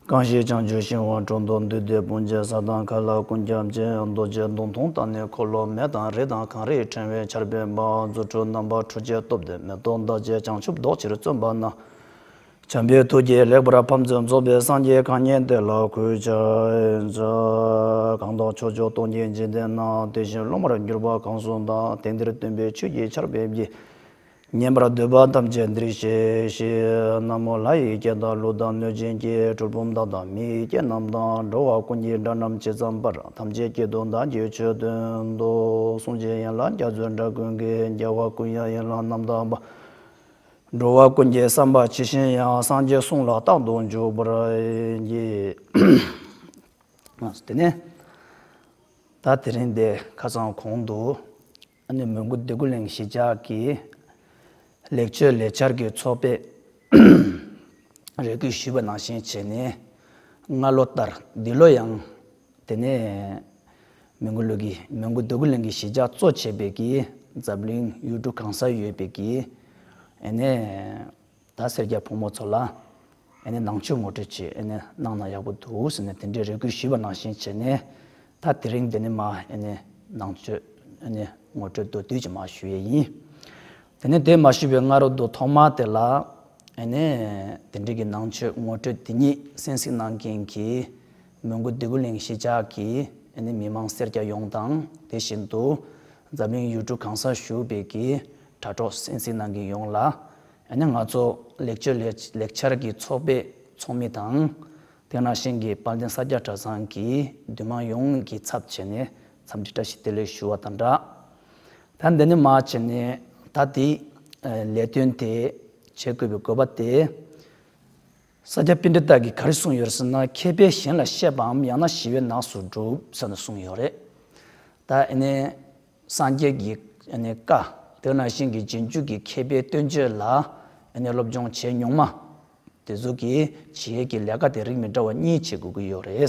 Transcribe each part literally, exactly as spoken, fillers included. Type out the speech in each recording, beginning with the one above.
གང་ཞིག་བྱང་ཆུབ་ཤིང་དབང་དྲུང་དུ། འདུས་ཏེ་སྤོང་བྱེད་ས་དང་མཁའ་ལ་ཀུན་ཁྱབ་ཅིང་། རྡོ་རྗེ་གདོང་མཐོང་དང་ནི་འཁོར་ལོ་མེ་དང་རི་དང་གངས་རིའི་ཕྲེང་བའི་ཆར་འབེབས་པ། རྫུ་འཕྲུལ་རྣམ་པར་འཕྲུལ་གྱི་སྟོབས་ལྡན་མེ་ཏོག་ལྡན་ཞིང་བྱང་ཆུབ་རྫོགས་ཕྱིར་བརྩོན་པ་ན། བྱམས་པའི་ཐུགས་ཀྱིས་ལེགས་པར་ཕམ་ཚུལ་རྫོགས་པའི་སངས་རྒྱས་གང་ཉིད་དེ་ལ་གུས་ཕྱག་འཚལ། གང་དག་ཕྱོགས་བཅུ་སྟོང་གི་འཇིག་རྟེན་ན། དེ་བཞིན་སློབ་མར་གྱུར་པ་གང་སུ་དག། དེང་འདིར་སྟོན་པའི་ཆོས་ཀྱི་ཆར་འབེབས་ཀྱིས། ཉན་པར་འདོད་པ་ཐམས་ཅད་འདིར་གཤེགས་ཤིག། ན་མོ་ལྷ་ཡི་སྐད་དང་ཀླུ་དང་གནོད་སྦྱིན་གྱི། གྲུལ་བུམ་དག་དང་མི་ཡི་སྐད་རྣམས་དང་། འགྲོ་བ་ཀུན་གྱི་སྒྲ་རྣམས་ཇི་ཙམ་པར། ཐམས་ཅད་སྐད་དུ་བདག་གིས་ཆོས་བསྟན་ཏོ། གསུང་གཅིག་ཡན་ལག་བརྒྱ་མཛོད་སྒྲ་ཀུན་གྱི། རྒྱལ་བ་ཀུན་དབྱངས་ཡན་ལག་རྣམ་དག་པ། འགྲོ་བ་ཀུན་གྱི་བསམ་པ་ཇི་བཞིན་དབྱངས། སངས་རྒྱས་གསུང་ལ་རྟག་ཏུ་འཇུག་པར་བགྱི། དེ་ནས་ད་དེ་རིང་འདི་ཁ་སང་གོང་དུ་ཨ་ནི་མོན་གྷོ་འདོད་རྒུ་གླིང་གཞིས་ཆགས་ཀྱི་ལེགས་བཅོས་ལས་འཆར་གྱི་ཚོགས་པས་རེ་སྐུལ་ཞུས་པ་ནང་བཞིན་བྱས་ནས་སྔ་ལོ་ལྟར་འདི་ལོ་ཡང་དེ་ནས་མོན་གྷོ་ལུགས་ཀྱི་མོན་གྷོ་འདོད་རྒུ་གླིང་གི་གཞིས་ཆགས་གཙོ་བྱས་པའི་གི་འཛམ་གླིང་ཡུལ་གྲུ་གང་སར་ཡོད་པའི་གི་ཨ་ནི་ད་སེར་སྐྱ་ཕོ་མོ་ཚོ་ལ་ཨ་ནི་ནང་ཆོས་ངོ་སྤྲོད་ཅིག་ཨ་ནི་གནང་ན་ཡག་པོ་འདུག་ཟེར་ནས་དེ་འདྲའི་རེ་སྐུལ་ཞུས་པ་ནང་བཞིན་བྱས་ནས་ད་དེ་རིང་འདི་ནས་མར་ཨ་ནི་ནང་ཆོས་ཨ་ནི་ངོ་སྤྲོད་མདོར་བསྡུས་ཅིག་མར་ཞུ་ཡས་ཡིན། དེ་ནས་དེ་མ་ཞུས་པའི་སྔ་དྲོ་དུ་ཐོག་མ་དེ་ལ་ཨ་ནི་དེ་འདྲའི་གི་ནང་ཆོས་ངོ་སྤྲོད་དེ་ཉིད་གསན་གཟིགས་གནང་མཁན་གྱི་མོན་གྷོ་འདོད་རྒུ་གླིང་གཞིས་ཆགས་ཀྱི་ཨ་ནི་མི་མང་སེར་སྐྱ་ཡོངས་དང་དེ་བཞིན་དུ་འཛམ་གླིང་ཡུལ་གྲུ་གང་སར་བཞུགས་པའི་གི་དྲ་གྲོགས་གསན་གཟིགས་གནང་མཁན་ཡོངས་ལ་ཨ་ནི་ང་ཚོ་ལེགས་བཅོས་ལས་ལེགས་འཆར་གྱི་ཚོགས་པའི་ཚོགས་མི་དང་། དེ་ནང་བཞིན་གྱི་དཔལ་ལྡན་ས་སྐྱ་གྲྭ་ཚང་གི་འདུས་མང་ཡོངས་ཀྱི་ཚབ་བྱས་ནས་འཚམས་འདྲི་བཀྲ་ཤིས་བདེ་ལེགས་ཞུ་བ་དང་སྦྲགས། ད་འདི་ནས་མར་བྱས་ནས་ད་དེ་ལས་དོན་དེ་བྱེད་དགོས་པའི་དགོས་པ་དེ་ས་སྐྱ་པཎྜི་ཏ་གིས་ག་རེ་གསུངས་ཡོད་ཟེར་ན། མཁས་པས་གཞན་ལ་བཤད་པའམ་ཡང་ན་ཞི་བའི་ནགས་སུ་སྒྲུབ་ཟེར་ནས་གསུངས་ཡོད་རེད། ད་ཨ་ནི་སངས་རྒྱས་ཀྱི་ཨ་ནི་བཀའ་དེ་ནང་བཞིན་གྱི་རྗེས་འཇུག་གི་མཁས་པའི་བསྟན་བཅོས་ལ་ཨ་ནི་སློབ་སྦྱོང་བྱས་མྱོང་མ་དེ་ཚོ་གིས་བྱེད་ཡས་ཀྱི་ལས་ཀ་དེ་རིགས་མི་འདྲ་བ་གཉིས་བྱེད་དགོས་ཀྱི་ཡོད་རེད།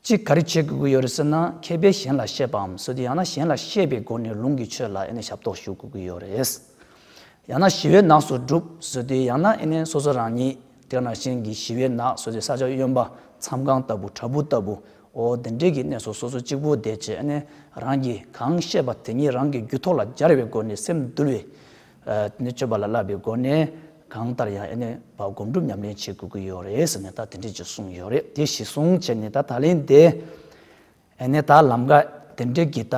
གཅིག་ག་རེ་བྱེད་དགོས་ཀྱི་ཡོད་རེད་ཟེར་ན། མཁས་པས་གཞན་ལ་བཤད་པའམ་ཟེར་དུས་ཡང་ན་གཞན་ལ་བཤད་པའི་སྒོ་ནས་ལུང་གི་ཆོས་ལ་ཨ་ནི་ཞབས་ཏོག་ཞུ་དགོས་ཀྱི་ཡོད་རེད། ཡང་ན་ཞི་བའི་ནགས་སུ་སྒྲུབ་ཟེར་དུས་ཡང་ན་ཨ་ནི་སོ་སོ་རང་ཉིད་དེ་ནང་བཞིན་གྱི་ཞི་བའི་ནགས་ཟེར་དུས་ས་ཆ་གཡོན་པ་མཚམས་ཁང་ལྟ་བུ་བྲག་ཕུག་ལྟ་བུ་འོ་དེ་འདྲའི་གི་གནས་སུ་སོ་སོ་གཅིག་པུ་བསྡད་བྱས་ཨ་ནི་རང་གིས་གང་བཤད་པ་དེ་ཉིད་རང་གི་རྒྱུད་ཐོག་ལ་སྦྱར་བའི་སྒོ་ནས་སེམས་འདུལ་བའི་ཨ་ནི་སྤྱོད་པ་ལ་བསླབ་པའི་སྒོ་ནས་གང་ལྟར་ཡང་ཨ་ནི་བ་སྒོམ་སྒྲུབ་ཉམས་ལེན་བྱེད་དགོས་ཀྱི་ཡོད་རེད་ཟེར་ནས་ད་དེ་འདྲས་ཅིག་གསུངས་ཡོད་རེད། དེ་གཞི་བཟུང་བྱས་ནས་ད་ད་ལན་དེ་ཨ་ནི་ད་ལམ་ཀ་དེ་འདྲས་ཀྱི་ད་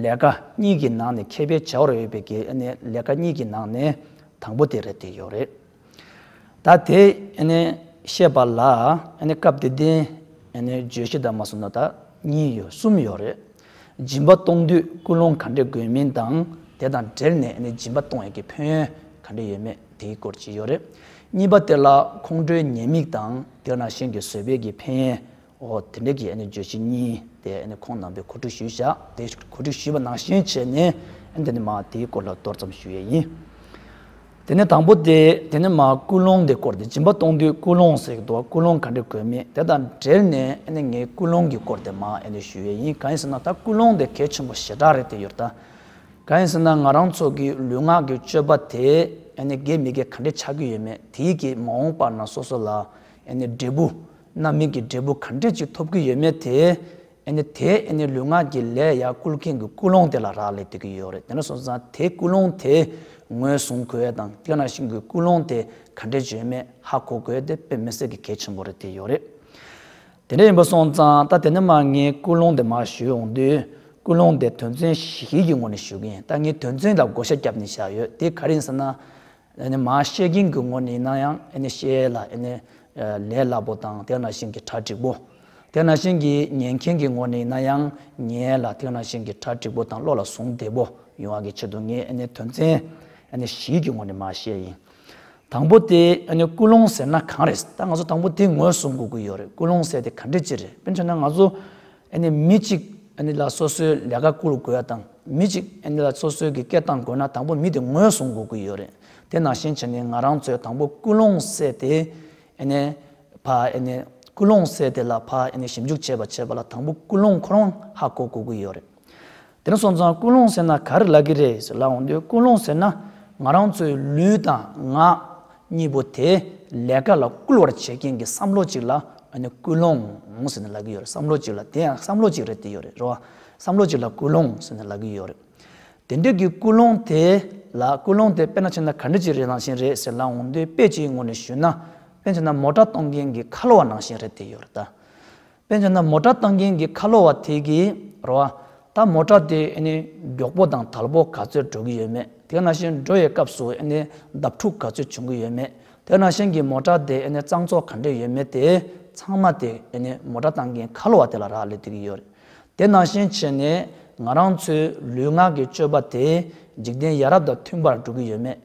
ལས་ཀ་གཉིས་ཀྱི་ནང་ནས་མཁས་པའི་བྱ་བར་འོས་པའི་གི་ཨ་ནི་ལས་ཀ་གཉིས་ཀྱི་ནང་ནས་དང་པོ་དེ་རེད་དེ་ཡོད་རེད། ད་དེ་ཨ་ནི་བཤད་པ་ལ་ཨ་ནི་སྐབས་དེ་དུས་ཨ་ནི་བརྗོད་གཞི་དང་མ་སོང་ན་ད་གཉིས་ཡོད་གསུམ་ཡོད་རེད། སྦྱིན་པ་གཏོང་དུས་ཀུན་སློང་ག་འདྲས་དགོས་མིན་དང་དེ་དང་འབྲེལ་ནས་ཨ་ནི་སྦྱིན་པ་གཏོང་ཡས་ཀྱི་ཕན་ཡོན་ག་འདྲས་ཡོད་མེད་དེའི་སྐོར་ཅིག་ཡོད་རེད། གཉིས་པ་དེ་ལ་ཁོང་ཁྲོའི་ཉེས་དམིགས་དང་དེ་ནང་བཞིན་གྱི་བཟོད་པའི་གི་ཕན་ཡོན་འོ་དེ་འདྲས་ཀྱི་ཨ་ནི་བརྗོད་གཞི་གཉིས་དེ་ཨ་ནི་ཁོང་རྣམ་པས་གོ་སྒྲིག་ཞུས་བཞག་དེ་གོ་སྒྲིག་ཞུས་པ་ནང་བཞིན་བྱས་ནས་ཨ་ནི་དེ་ནས་མར་དེའི་སྐོར་ལ་མདོར་ཙམ་ཞུ་ཡས་ཡིན། དེ་ནས་དང་པོ་དེ་དེ་ནས་མར་ཀུན་སློང་དེ་སྐོར་དེ་སྦྱིན་པ་གཏོང་དུས་ཀུན་སློང་ཟེར་གྱི་འདུག་ཀུན་སློང་ག་འདྲས་དགོས་མིན་དེ་དང་འབྲེལ་ནས་ཨ་ནི་ངས་ཀུན་སློང་གི་སྐོར་དེ་མར་ཨ་ནི་ཞུ་ཡས་ཡིན། གང་ཡིན་ཟེར་ན་ད་ཀུན་སློང་དེ་གལ་ཆེན་པོ་ཞེ་དྲག་རེད་དེ་ཡོད་ད། གང་ཡིན་ཟེར་ན་ང་རང་ཚོ་གི་ལུས་ངག་གི་སྤྱོད་པ་དེ་ཨ་ནི་དགེ་མི་དགེ་ག་འདྲས་ཆགས་ཀྱི་ཡོད་མེད་དེའི་གི་མ་འོངས་པ་ན་སོ་སོ་ལ་ཨ་ནི་འབྲས་བུ་རྣམ་སྨིན་གྱི་འབྲས་བུ་ག་འདྲས་ཅིག་ཐོབ་ཀྱི་ཡོད་མེད་དེ། ཨ་ནི་དེ་ཨ་ནི་ལུས་ངག་གི་ལས་ཡར་བསྐུལ་མཁན་གྱི་ཀུན་སློང་དེ་ལ་རག་ལས་བསྡད་ཀྱི་ཡོད་རེད། དེ་འདྲ་སོང་ཙང་དེ་ཀུན་སློང་དེ་ངོས་བཟུང་དགོས་ཡས་དང་དེ་ནང་བཞིན་གྱི་ཀུན་སློང་དེ་ག་འདྲས་ཅིག་ཡོད་མེད་ཧ་གོ་དགོས་ཡས་དེ་དཔེ་མི་སྲིད་ཀྱི་གལ་ཆེན་པོ་རེད་དེ་ཡོད་རེད། དེ་འདྲ་ཡིན་པ་སོང་ཙང་ད་དེ་ནས་མར་ངས་ཀུན་སློང་དེ་མར་ཞུས་འོང་དུས་ཀུན་སློང་དེ་དོན་ཚན་བཞི་གི་ངོས་ནས་ཞུ་གི་ཡིན། ད་ངས་དོན་ཚན་ལ་བགོ་བཤའ་བརྒྱབ་ནས་བཞག་ཡོད། དེ་ག་རེ་ཡིན་ཟེར་ན། ཨ་ནི་མར་བཤད་མཁན་གྱི་ངོས་ནས་ཡིན་ན་ཡང་ཨ་ནི་བཤད་ཡས་ལ་ཨ་ནི་ལས་སླ་པོ་དང་དེ་ནང་བཞིན་གྱི་གྲ་འགྲིག་པོ། དེ་ནང་བཞིན་གྱི་ཉན་མཁན་གྱི་ངོས་ནས་ཡིན་ན་ཡང་ཉན་ཡས་ལ་དེ་ནང་བཞིན་གྱི་གྲ་འགྲིག་པོ་དང་བློ་ལ་བཟུང་བདེ་པོ་ཡོང་བ་གི་ཆེད་དུ་ངས་ཨ་ནི་དོན་ཚན་ཨ་ནི་བཞི་གི་ངོས་ནས་མར་བཤད་ཡིན། དང་པོ་དེ་ཨ་ནི་ཀུན་སློང་ཟེར་ན་གང་རེད། ད་ང་ཚོ་དང་པོ་དེ་ངོས་བཟུང་དགོས་ཀྱི་ཡོད་རེད། ཀུན་སློང་ཟེར་དེ་ག་འདྲ་ཅིག་རེད། དཔེར་ན་ང་ཚོ་ཨ་ནི་མི་གཅིག་ཨ་ནི་ལ་སོ་སོའི་ལས་ཀ་བསྐུལ་དགོས་ཡ་དང་མི་གཅིག་ཨ་ནི་ལ་སོ་སོའི་གི་སྐད་བཏང་དགོས་ན་དང་པོ་མི་དེ་ངོས་བཟུང་དགོས་ཀྱི་ཡོད་རེད། དེ་ནང་བཞིན་བྱས་ནས་ང་རང་ཚོས་དང་པོ་ཀུན་སློང་ཟེར་དེ་ཨ་ནི་ཕ་ཨ་ནི་ཀུན་སློང་ཟེར་དེ་ལ་ཕ་ཨ་ནི་ཞིབ་འཇུག་བྱས་པ་བྱས་པ་ལ་དང་པོ་ཀུན་སློང་ཁོ་རང་ཧ་གོ་དགོས་ཀྱི་ཡོད་རེད། དེ་ནས་སོང་ཙང་ཀུན་སློང་ཟེར་ན་ག་རེ་ལབ་ཀྱི་རེད་ཟེར་ལབ་འོང་དུས་ཀུན་སློང་ཟེར་ན་ང་རང་ཚོའི་ལུས་དང་ངག་གཉིས་པོ་དེ་ ལས་ཀ་ལ་བསྐུལ་བར་བྱེད་མཁན་གྱི་བསམ་བློ་ཅིག་ལ་ཨ་ནི་ཀུན་སློང་ཟེར་ནས་ལབ་ཀྱི་ཡོད་རེད། བསམ་བློ་ཅིག་ལ་དེ་ཡང་བསམ་བློ་ཅིག་རེད་དེ་ཡོད་རེད། རེད་བ། བསམ་བློ་ཅིག་ལ་ཀུན་སློང་ཟེར་ནས་ལབ་ཀྱི་ཡོད་རེད། དེ་འདྲ་གི་ཀུན་སློང་དེ་ལ་ཀུན་སློང་དེ་དཔེར་ན་ཆ་ན་ག་འདྲ་ཅིག་རེད་ནང་བཞིན་རེད་ཟེར་ལབ་འོང་དུས་དཔེ་ཅིག་ངོས་ནས་ཞུས་ན། དཔེར་ན་ཆ་ན་མོ་ཊ་གཏོང་མཁན་གྱི་ཁ་ལོ་བ་ནང་བཞིན་རེད་དེ་ཡོད་རེད་ད། དཔེར་ན་ཆ་ན་མོ་ཊ་གཏོང་མཁན་གྱི་ཁ་ལོ་བ་དེ་གིས་རེད་བ། ད་མོ་ཊ་དེ་ཨ་ནི་མགྱོགས་པོ་དང་དལ་པོ་ག་ཚོད་འགྲོ་གི་ཡོད་མེད། དེ་ནང་བཞིན་འགྲོ་བའི་སྐབས་སུ་ཨ་ནི་བརྡབ་འཁྲུག་ག་ཚོད་བྱུང་གི་ཡོད་མེད། དེ་ནང་བཞིན་གྱི་མོ་ཊ་དེ་ཨ་ནི་གཙང་བཙོག་ག་འདྲ་ཡོད་མེད་དེ་ཚང་མ་དེ་ཨ་ནི་མོ་ཊ་གཏོང་མཁན་ཁ་ལོ་བ་དེ་ལ་རག་ལས་བསྡད་ཀྱི་ཡོད་རེད། དེ་ནང་བཞིན་བྱས་ནས་ང་རང་ཚོའི་ལུས་ངག་གི་སྤྱོད་པ་དེ་འཇིག་རྟེན་ཡ་རབས་དང་མཐུན་པར་འགྲོ་གི་ཡོད་མེད།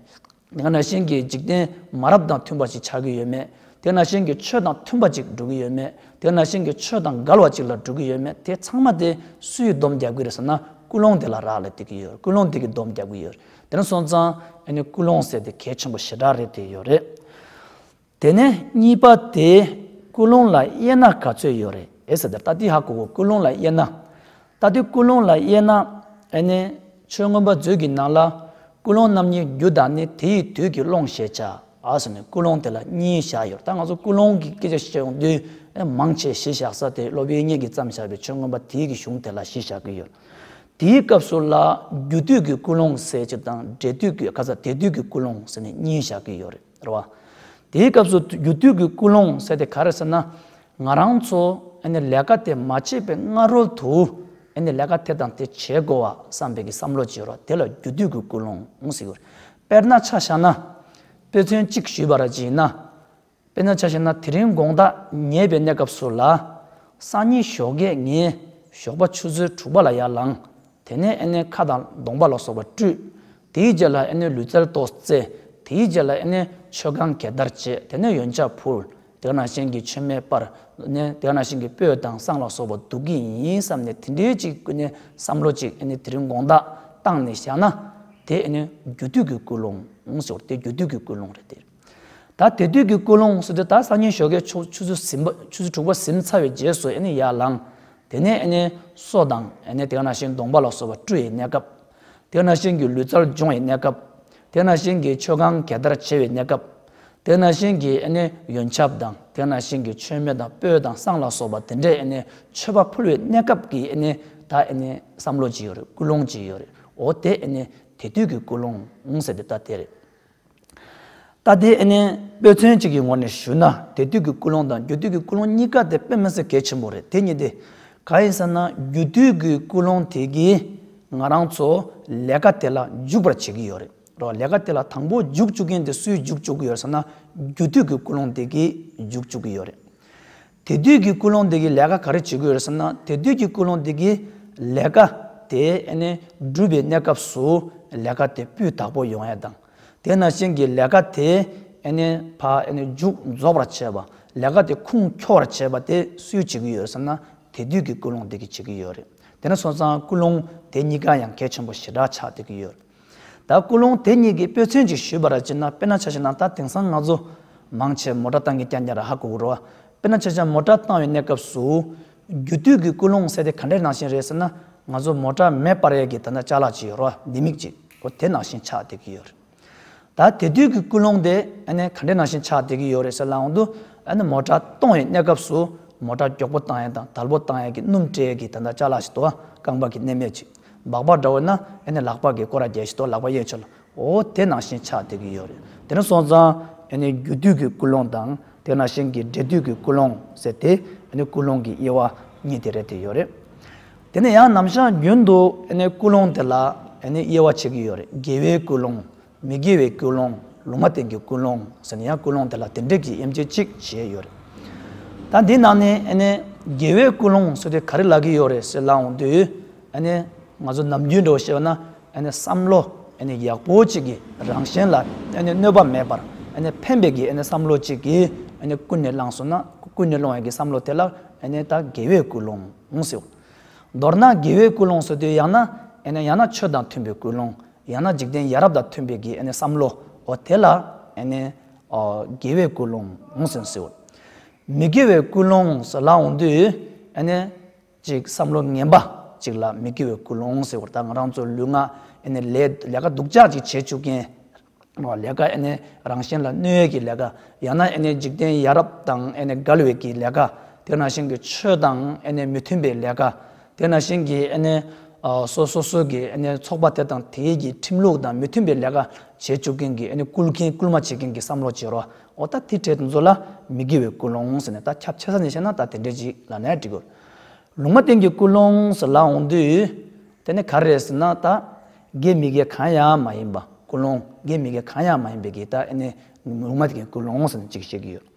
དེ་ནང་བཞིན་གྱི་འཇིག་རྟེན་མ་རབས་དང་མཐུན་པ་ཞིག་ཆགས་ཀྱི་ཡོད་མེད། དེ་ནང་བཞིན་གྱི་ཆོས་དང་མཐུན་པ་ཅིག་འགྲོ་གི་ཡོད་མེད། དེ་ནང་བཞིན་གྱི་ཆོས་དང་འགལ་བ་ཅིག་ལ་འགྲོ་གི་ཡོད་མེད། དེ་ཚང་མ་དེ་སུས་སྡོམ་རྒྱག་གི་རེད་ཟེར་ན་ཀུན་སློང་དེ་ལ་རག་ལས་བསྡད་ཀྱི་ཡོད་རེད། ཀུན་སློང་དེ་གིས་སྡོམ་རྒྱག་གི་ཡོད་རེད། དེ་ནས་སོང་ཙང་ཨ་ནི་ཀུན་སློང་ཟེར་དེ་གལ་ཆེན་པོ་ཞེ་དྲག་རེད་དེ་ཡོད་རེད། དེ་ནས་གཉིས་པ་དེ་ཀུན་སློང་ལ་དབྱེ་ན་ག་ཚོད་ཡོད་རེད་ཟེར་ཏེ། ད་དེ་ཧ་གོ་གོ། ཀུན་སློང་ལ་དབྱེ་ན། ད་དེ་ཀུན་སློང་ལ་དབྱེ་ན་ཨ་ནི་ཆོས་མངོན་པ་མཛོད་ཀྱི་ནང་ལ་ཀུན་སློང་རྣམ་གཉིས་རྒྱུ་དང་ནི། དེ་ཡི་དུས་ཀྱི་སློང་ཞེས་བྱ། ཨ་ཟེར་ནས་ཀུན་སློང་དེ་ལ་གཉིས་བཞག་ཡོད། ད་ང་ཚོ་ཀུན་སློང་གི་སྐད་ཆ་བཤད་ཡོང་དུས་ཨེ་མང་ཆེ་གཞི་བཞག་ས་དེ་སློབ་དཔོན་དབྱིག་གཉེན་གྱིས་བརྩམས་བཞག་པའི་ཆོས་མངོན་པ་དེ་ཡི་གི་གཞུང་དེ་ལ་གཞི་བཞག་གི་ཡོད། དེའི་སྐབས་སུ་ལ་རྒྱུ་དུས་ཀྱི་ཀུན་སློང་ཟེར་གཅིག་དང་འབྲས་དུས་ཀྱི་ཁ་ས་དེ་དུས་ཀྱི་ཀུན་སློང་ཟེར་ནས་གཉིས་བཞག་གི་ཡོད་རེད། རེད་བ། དེའི་སྐབས་སུ་རྒྱུ་དུས་ཀྱི་ཀུན་སློང་ཟེར་དེ་ག་རེ་ཟེར་ན། ང་རང་ཚོ་ཨ་ནི་ལས་ཀ་དེ་མ་བྱས་པའི་སྔ་རོལ་དུ་ཨ་ནི་ལས་ཀ་དེ་དང་དེ་བྱེད་དགོས་པ་བསམ་པའི་གི་བསམ་བློ་ཅིག་ཡོད་རེད་བ། དེ་ལ་རྒྱུ་དུས་ཀྱི་ཀུན་སློང་ཟེར་གྱི་ཡོད་རེད། དཔེར་ན་ཆ་བཞག་ན། དཔེ་མཚོན་གཅིག་ཞུས་པ་ར་ཅིག་ཡིན་ན། དཔེར་ན་ཆ་བཞག་ན་དེ་རིང་དགོང་དག་ཉལ་བའི་གནས་སྐབས་སུ་ལ། སང་ཉིན་ཞོགས་ཀས་ངས་ཞོགས་པ་ཆུ་ཚོད་དྲུག་པ་ལ་ཡར་ལངས། དེ་ནས་ཨ་ནི་ཁ་དང་གདོང་པ་ལ་སོགས་པ་བཀྲུས། དེའི་རྗེས་ལ་ཨ་ནི་ལུས་རྩལ་ཏོག་ཙམ་རྩེ། དེའི་རྗེས་ལ་ཨ་ནི་མཆོད་ཁང་གད་བདར་བྱས། དེ་ནས་ཡོན་ཆབ་ཕུལ། དེ་ནང་བཞིན་གྱི་མཆོད་མེ་སྤར། ནས་དེ་ནང་བཞིན་གྱི་སྤོས་དང་བསང་ལ་སོགས་པ་བདུག་གི་ཡིན་བསམ་ནས་དེ་འདྲའི་ཅིག་ནས་བསམ་བློ་ཅིག་ཨ་ནི་དེ་རིང་དགོང་དག་བཏང་ནས་བཞག་ན། དེ་ཨ་ནི་རྒྱུ་དུས་ཀྱི་ཀུན་སློང་ཟེར་བ་དེ་རྒྱུ་དུས་ཀྱི་ཀུན་སློང་རེད་དེ། ད་དེ་དུས་ཀྱི་ཀུན་སློང་ཟེར་དུས་ད་སང་ཉིན་ཞོགས་ཀས་ཆུ་ཆུ་ཚོད་ཟིན་པ་ཆུ་ཚོད་དྲུག་པ་ཟིན་ཚར་བའི་རྗེས་སུ་ཨ་ནི་ཡར་ལངས། དེ་ནས་ཨ་ནི་སོ་དང་ཨ་ནི་དེ་ག་ནང་བཞིན་གདོང་པ་ལ་སོགས་པ་བཀྲུ་ཡི་གནས་སྐབས། དེ་ག་ནང་བཞིན་གྱི་ལུས་རྩལ་སྦྱོང་ཡི་གནས་སྐབས། དེ་ག་ནང་བཞིན་གྱི་མཆོད་ཁང་གད་བདར་བྱེད་པའི་གནས་སྐབས། དེ་ག་ནང་བཞིན་གྱི་ཨ་ནི་ཡོན་ཆབ་དང་དེ་ག་ནང་བཞིན་གྱི་མཆོད་མེ་དང་སྤོས་དང་བསང་ལ་སོགས་པ་དེ་འདྲའི་ཨ་ནི་མཆོད་པ་ཕུལ་བའི་གནས་སྐབས་ཀྱི་ཨ་ནི་ད་ཨ་ནི་བསམ་བློ་ཅིག་ཡོད་རེད། ཀུན་སློང་ཅིག་ཡོད་རེད། འོ་དེ་ཨ་ནི་དེ་དུས་ཀྱི་ཀུན་སློང་ཟེར་དེ་ད་དེ་རེད། ད་དེ་ཨ་ནི་དཔེ་མཚོན་གཅིག་གི་ངོས་ནས་ཞུས་ན། དེ་དུས་ཀྱི་ཀུན་སློང་དང་རྒྱུ་དུས་ཀྱི་ཀུན་སློང་གཉིས་ཀ་དེ་དཔེ་མི་སྲིད་གལ་ཆེན་པོ་རེད། དེ་གཉིས་དེ་གང་ཡིན་ཟེར་ན། རྒྱུ་དུས་ཀྱི་ཀུན་སློང་དེ་གིས་ང་རང་ཚོ་ལས་ཀ་དེ་ལ་འཇུག་པར་བྱེད་ཀྱི་ཡོད་རེད། རོ། ལས་ཀ་དེ་ལ་དང་པོ་འཇུག་བཅུག་མཁན་དེ་སུས་འཇུག་བཅུག་གི་ཡོད་ཟེར་ན། རྒྱུ་དུས་ཀྱི་ཀུན་སློང་དེ་གིས་འཇུག་བཅུག་གི་ཡོད་རེད། དེ་དུས་ཀྱི་ཀུན་སློང་དེ་གིས་ལས་ཀ་ག་རེ་བྱེད་ཀྱི་ཡོད་རེད་ཟེར་ན། དེ་དུས་ཀྱི་ཀུན་སློང་དེ་གིས་ལས་ཀ་དེ་ཨ་ནི་སྒྲུབ་པའི་གནས་སྐབས་སུ་ལས་ཀ་དེ་སྤུས་དག་པོ་ཡོང་ཡ་དང་། དེ་ནང་བཞིན་གྱི་ལས་ཀ་དེ་ཨ་ནི་ཕ་ཨ་ནི་མཇུག་རྫོགས་པར་བྱེད་པ། ལས་ཀ་དེ་ཁུངས་འཁྱོལ་བར་བྱེད་པ་དེ་སུས་བྱེད་ཀྱི་ཡོད་ཟེར་ན། དེ་དུས་ཀྱི་ཀུན་སློང་དེ་གིས་བྱེད་ཀྱི་ཡོད་རེད། དེ་ནས་སོང་ཙང་ཀུན་སློང་དེ་གཉིས་ཀ་ཡང་གལ་ཆེན་པོ་ཞེ་དྲག་ཆགས་བསྡད་ཀྱི་ཡོད་རེད། ད་ཀུན་སློང་དེ་གཉིས་ཀྱི་དཔེ་མཚོན་ཅིག་ཞུས་པ་ར་བྱས་ན། དཔེར་ན་ཆ་བཞག་ན་ད་དེང་སང་ང་ཚོ་མང་ཆེ་མོ་ཊ་བཏང་གི་རྐྱང་རྐྱང་ར་ཧ་གོ་གི་རེད་བ། དཔེར་ན་ཆ་བཞག་མོ་ཊ་བཏང་བའི་གནས་སྐབས་སུ་རྒྱུ་དུས་ཀྱི་ཀུན་སློང་ཟེར་དེ་ག་འདྲའི་ནང་བཞིན་རེད་ཟེར་ན། ང་ཚོ་མོ་ཊ་མེ་སྤར་ཡས་ཀྱི་ད་ལྟ་ཅ་ལག་ཅིག་ཡོད་རེད་བ། ལྡེ་མིག་ཅིག་འོ་དེ་ནང་བཞིན་ཆགས་བསྡད་ཀྱི་ཡོད་རེད། ད་དེ་དུས་ཀྱི་ཀུན་སློང་དེ་ཨ་ནི་ག་འདྲའི་ནང་བཞིན་ཆགས་བསྡད་ཀྱི་ཡོད་རེད་ཟེར་ལབ་འོང་དུས། ཨ་ནི་མོ་ཊ་གཏོང་བའི་གནས་སྐབས་སུ་མོ་ཊ་མགྱོགས་པོ་བཏང་ཡས་དང་དལ་པོ་བཏང་ཡས་ཀྱི་སྣུམ་སྤྲད་ཡས་ཀྱི་ད་ལྟ་ཅ་ལག་ཞིག་འདུག་བ། རྐང་པ་གི་སྣེ་མེད་ཅིག་སྦག་སྦག་འདྲ་བོ་ན་ཨ་ནི་ལག་པ་གི་སྐོར་ར་རྒྱག་ཞིག་འདུག་ལག་པ་གཡས་ཕྱོགས་ལ། འོ་དེ་ནང་བཞིན་ཆགས་བསྡད་ཀྱི་ཡོད་རེད། དེ་ནས་སོང་ཙང་ཨ་ནི་རྒྱུ་དུས་ཀྱི་ཀུན་སློང་དང་དེ་ནང་བཞིན་གྱི་འབྲས་དུས་ཀྱི་ཀུན་སློང་ཟེར་དེ་ཨ་ནི་ཀུན་སློང་གི་དབྱེ་བ་གཉིས་དེ་རེད་དེ་ཡོད་རེད། དེ་ནས་ཡང་ནམ་ཞག་རྒྱུན་དུ་ཨ་ནི་ཀུན་སློང་དེ་ལ་ཨ་ནི་དབྱེ་བ་ཕྱེ་གི་ཡོད་རེད། དགེ་བའི་ཀུན་སློང་། མི་དགེ་བའི་ཀུན་སློང་། ལུང་མ་བསྟན་གྱི་ཀུན་སློང་ཟེར་ནས་ཡང་ཀུན་སློང་དེ་ལ་དེ་འདྲས་ཀྱི་དབྱེ་འབྱེད་ཅིག་བྱས་ཡོད་རེད། ད་འདི་ནང་ནས་ཨ་ནི་དགེ་བའི་ཀུན་སློང་ཟེར་དུས་ག་རེ་ལབ་ཀྱི་ཡོད་རེད་ཟེར་ལབ་འོང་དུས། ཨ་ནི་ང་ཚོ་ནམ་རྒྱུན་འདྲ་བོ་བཤད་པ་ན། ཨ་ནི་བསམ་བློ་ཨ་ནི་ཡག་པོ་ཅིག་གིས་རང་གཞན་ལ་ཨ་ནི་གནོད་པ་མེད་པར་ཨ་ནི་ཕན་པའི་གི་ཨ་ནི་བསམ་བློ་ཅིག་གིས་ཨ་ནི་ཀུན་ནས་བསླངས་སོང་ན། ཀུན་ནས་སློང་བའི་གི་བསམ་བློ་དེ་ལ་ཨ་ནི་ད་དགེ་བའི་ཀུན་སློང་ཟེར། མདོར་ན་དགེ་བའི་ཀུན་སློང་ཟེར་དུས་ཡང་ན་ཨ་ནི་ཡང་ན་ཆོས་དང་མཐུན་པའི་ཀུན་སློང་། ཡང་ན་འཇིག་རྟེན་ཡ་རབས་དང་མཐུན་པའི་གི་ཨ་ནི་བསམ་བློ། འོ་དེ་ལ་ཨ་ནི་ཨོ་དགེ་བའི་ཀུན་སློང་ཟེར་ཟེར། མི་དགེ་བའི་ཀུན་སློང་ཟེར་ལབ་འོང་དུས་ཨ་ནི་ཅིག་བསམ་བློ་ངན་པ་ཅིག་ལ་མི་དགེ་བའི་ཀུན་སློང་ཟེར་བ། ད་ང་རང་ཚོ་ལུས་ངག་ཨ་ནི་ལས་ལས་ཀ་སྡུག་ཅག་ཅིག་བྱེད་བཅུག་མཁན། ལས་ཀ་ཨ་ནི་རང་གཞན་ལ་གནོད་ཡས་ཀྱི་ལས་ཀ། ཡང་ན་ཨ་ནི་འཇིག་རྟེན་ཡ་རབས་དང་ཨ་ནི་འགལ་བའི་གི་ལས་ཀ། དེ་ནང་བཞིན་གྱི་ཆོས་དང་ཨ་ནི་མི་མཐུན་པའི་ལས་ཀ། དེ་ནང་བཞིན་གྱི་ཨ་ནི་ཨ་སོ་སོ་སོ་གི་ཨ་ནི་ཚོགས་པ་དེ་དང་དེའི་གི་ཁྲིམས་ལུགས་དང་མི་མཐུན་པའི་ལས་ཀ་བྱེད་བཅུག་མཁན་གྱི་ཨ་ནི་བསྐུལ་མཁན་བསྐུལ་མ་བྱེད་མཁན་གྱི་བསམ་བློ་བྱེད་རོགས། འོ་ད་དེ་གྲས་དེ་ཚོ་ལ་མི་དགེ་བའི་ཀུན་སློང་ཟེར་ནས། ད་ཁྱབ་ཆེ་ས་ནས་བཤད་ན་ད་དེ་འདྲས་ཅིག་ལབ་ནས་འགྲིག་གི། ལུང་མ་བསྟན་གྱི་ཀུན་སློང་ཟེར་ལབ་འོང་དུས། དེ་ནི་ག་རེ་རེད་ཟེར་ན། ད་དགེ་མི་དགེ་གང་ཡང་མ་ཡིན་པ། ཀུན་སློང་དགེ་མི་དགེ་གང་ཡང་མ་ཡིན་པའི་གི་ད་ཨ་ནི་ལུང་མ་བསྟན་གྱི་ཀུན་སློང་ཟེར་ནས་ཅིག་བཤད་ཀྱི་ཡོད།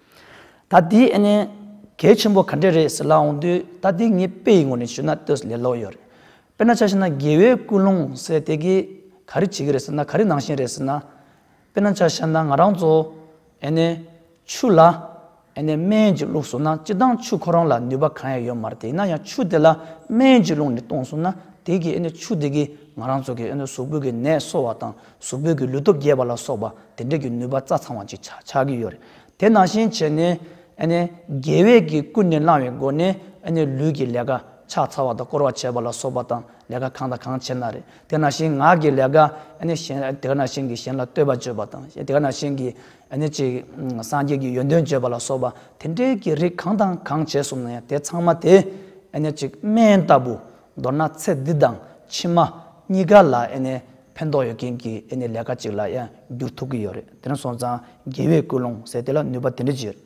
ད་འདི་ཨ་ནི་གལ་ཆེན་པོ་ག་འདྲས་རེད་ཟེར་ལབ་འོང་དུས། ད་འདི་ངའི་དཔེ་ཡི་ངོས་ནས་ཞུས་ན་ཏོག་ཙམ་ལས་སླ་པོ་ཡོད་རེད། དཔེར་ན་ཆ་བཞག་ན་དགེ་བའི་ཀུན་སློང་ཟེར་དེ་གི་ག་རེ་བྱེད་ཀྱི་རེད་ཟེར་ན། ག་རེ་ནང་བཞིན་རེད་ཟེར་ན། དཔེར་ན་ཆ་བཞག་ན་ང་རང་ཚོ་ཨ་ནི་ཆུ་ལ་ཨ་ནི་སྨན་ཅིག་བླུགས་སོང་ན། སྤྱིར་བཏང་ཆུ་ཁོ་རང་ལ་ནུས་པ་གང་ཡང་ཡོད་མ་རེད་དེ། ཡིན་ན་ཡང་ཆུ་དེ་ལ་སྨན་ཅིག་བླུགས་ནས་བཏང་སོང་ན། དེ་གི་ཨ་ནི་ཆུ་དེ་གིས་ང་རང་ཚོ་གི་ཨ་ནི་གཟུགས་པོ་གི་ནད་གསོ་བ་དང་། གཟུགས་པོ་གི་ལུས་སྟོབས་རྒྱས་པ་ལ་སོགས་པ་དེ་འདྲ་གི་ནུས་པ་རྩ་ཚང་བ་ཅིག་ཆགས་ཆགས་ཀྱི་ཡོད་རེད། དེ་ནང་བཞིན་བྱས་ནས་ཨ་ནི་དགེ་བའི་གི་ཀུན་ནས་བསླངས་པའི་སྒོ་ནས་ཨ་ནི་ལུས་ཀྱི་ལས་ཀ་ཕྱག་འཚལ་བ་དང་བསྐོར་བ་བྱས་པ་ལ་སོགས་པ་དང་། ལས་ཀ་གང་དང་གང་བྱས་ན་རེད། དེ་ནང་བཞིན་ངག་གི་ལས་ཀ་ཨ་ནི་གཞན། དེ་ནང་བཞིན་གྱི་གཞན་ལ་བསྟོད་པ་བརྗོད་པ་དང་། དེ་ནང་བཞིན་གྱི་ཨ་ནི་ཅིག་སངས་རྒྱས་ཀྱི་ཡོན་ཏན་བརྗོད་པ་ལ་སོགས་པ་དེ་འདྲའི་གི་རིགས་གང་དང་གང་བྱས་སོང་ན་ཡང་། དེ་ཚང་མ་དེ་ཨ་ནི་ཅིག་སྨན་ལྟ་བུ། མདོར་ན་ཚེ་འདི་དང་ཕྱི་མ་གཉིས་ཀ་ལ་ཨ་ནི་ཕན་ཐོགས་ཡོད་མཁན་གྱི་ཨ་ནི་ལས་ཀ་ཅིག་ལ་ཡང་འགྱུར་ཐུབ་ཀྱི་ཡོད་རེད། དེ་ནས་སོང་ཙང་དགེ་བའི་ཀུན་སློང་ཟེར་དེ་ལ་ནུས་པ་དེ་འདྲ་ཅིག་ཡོད་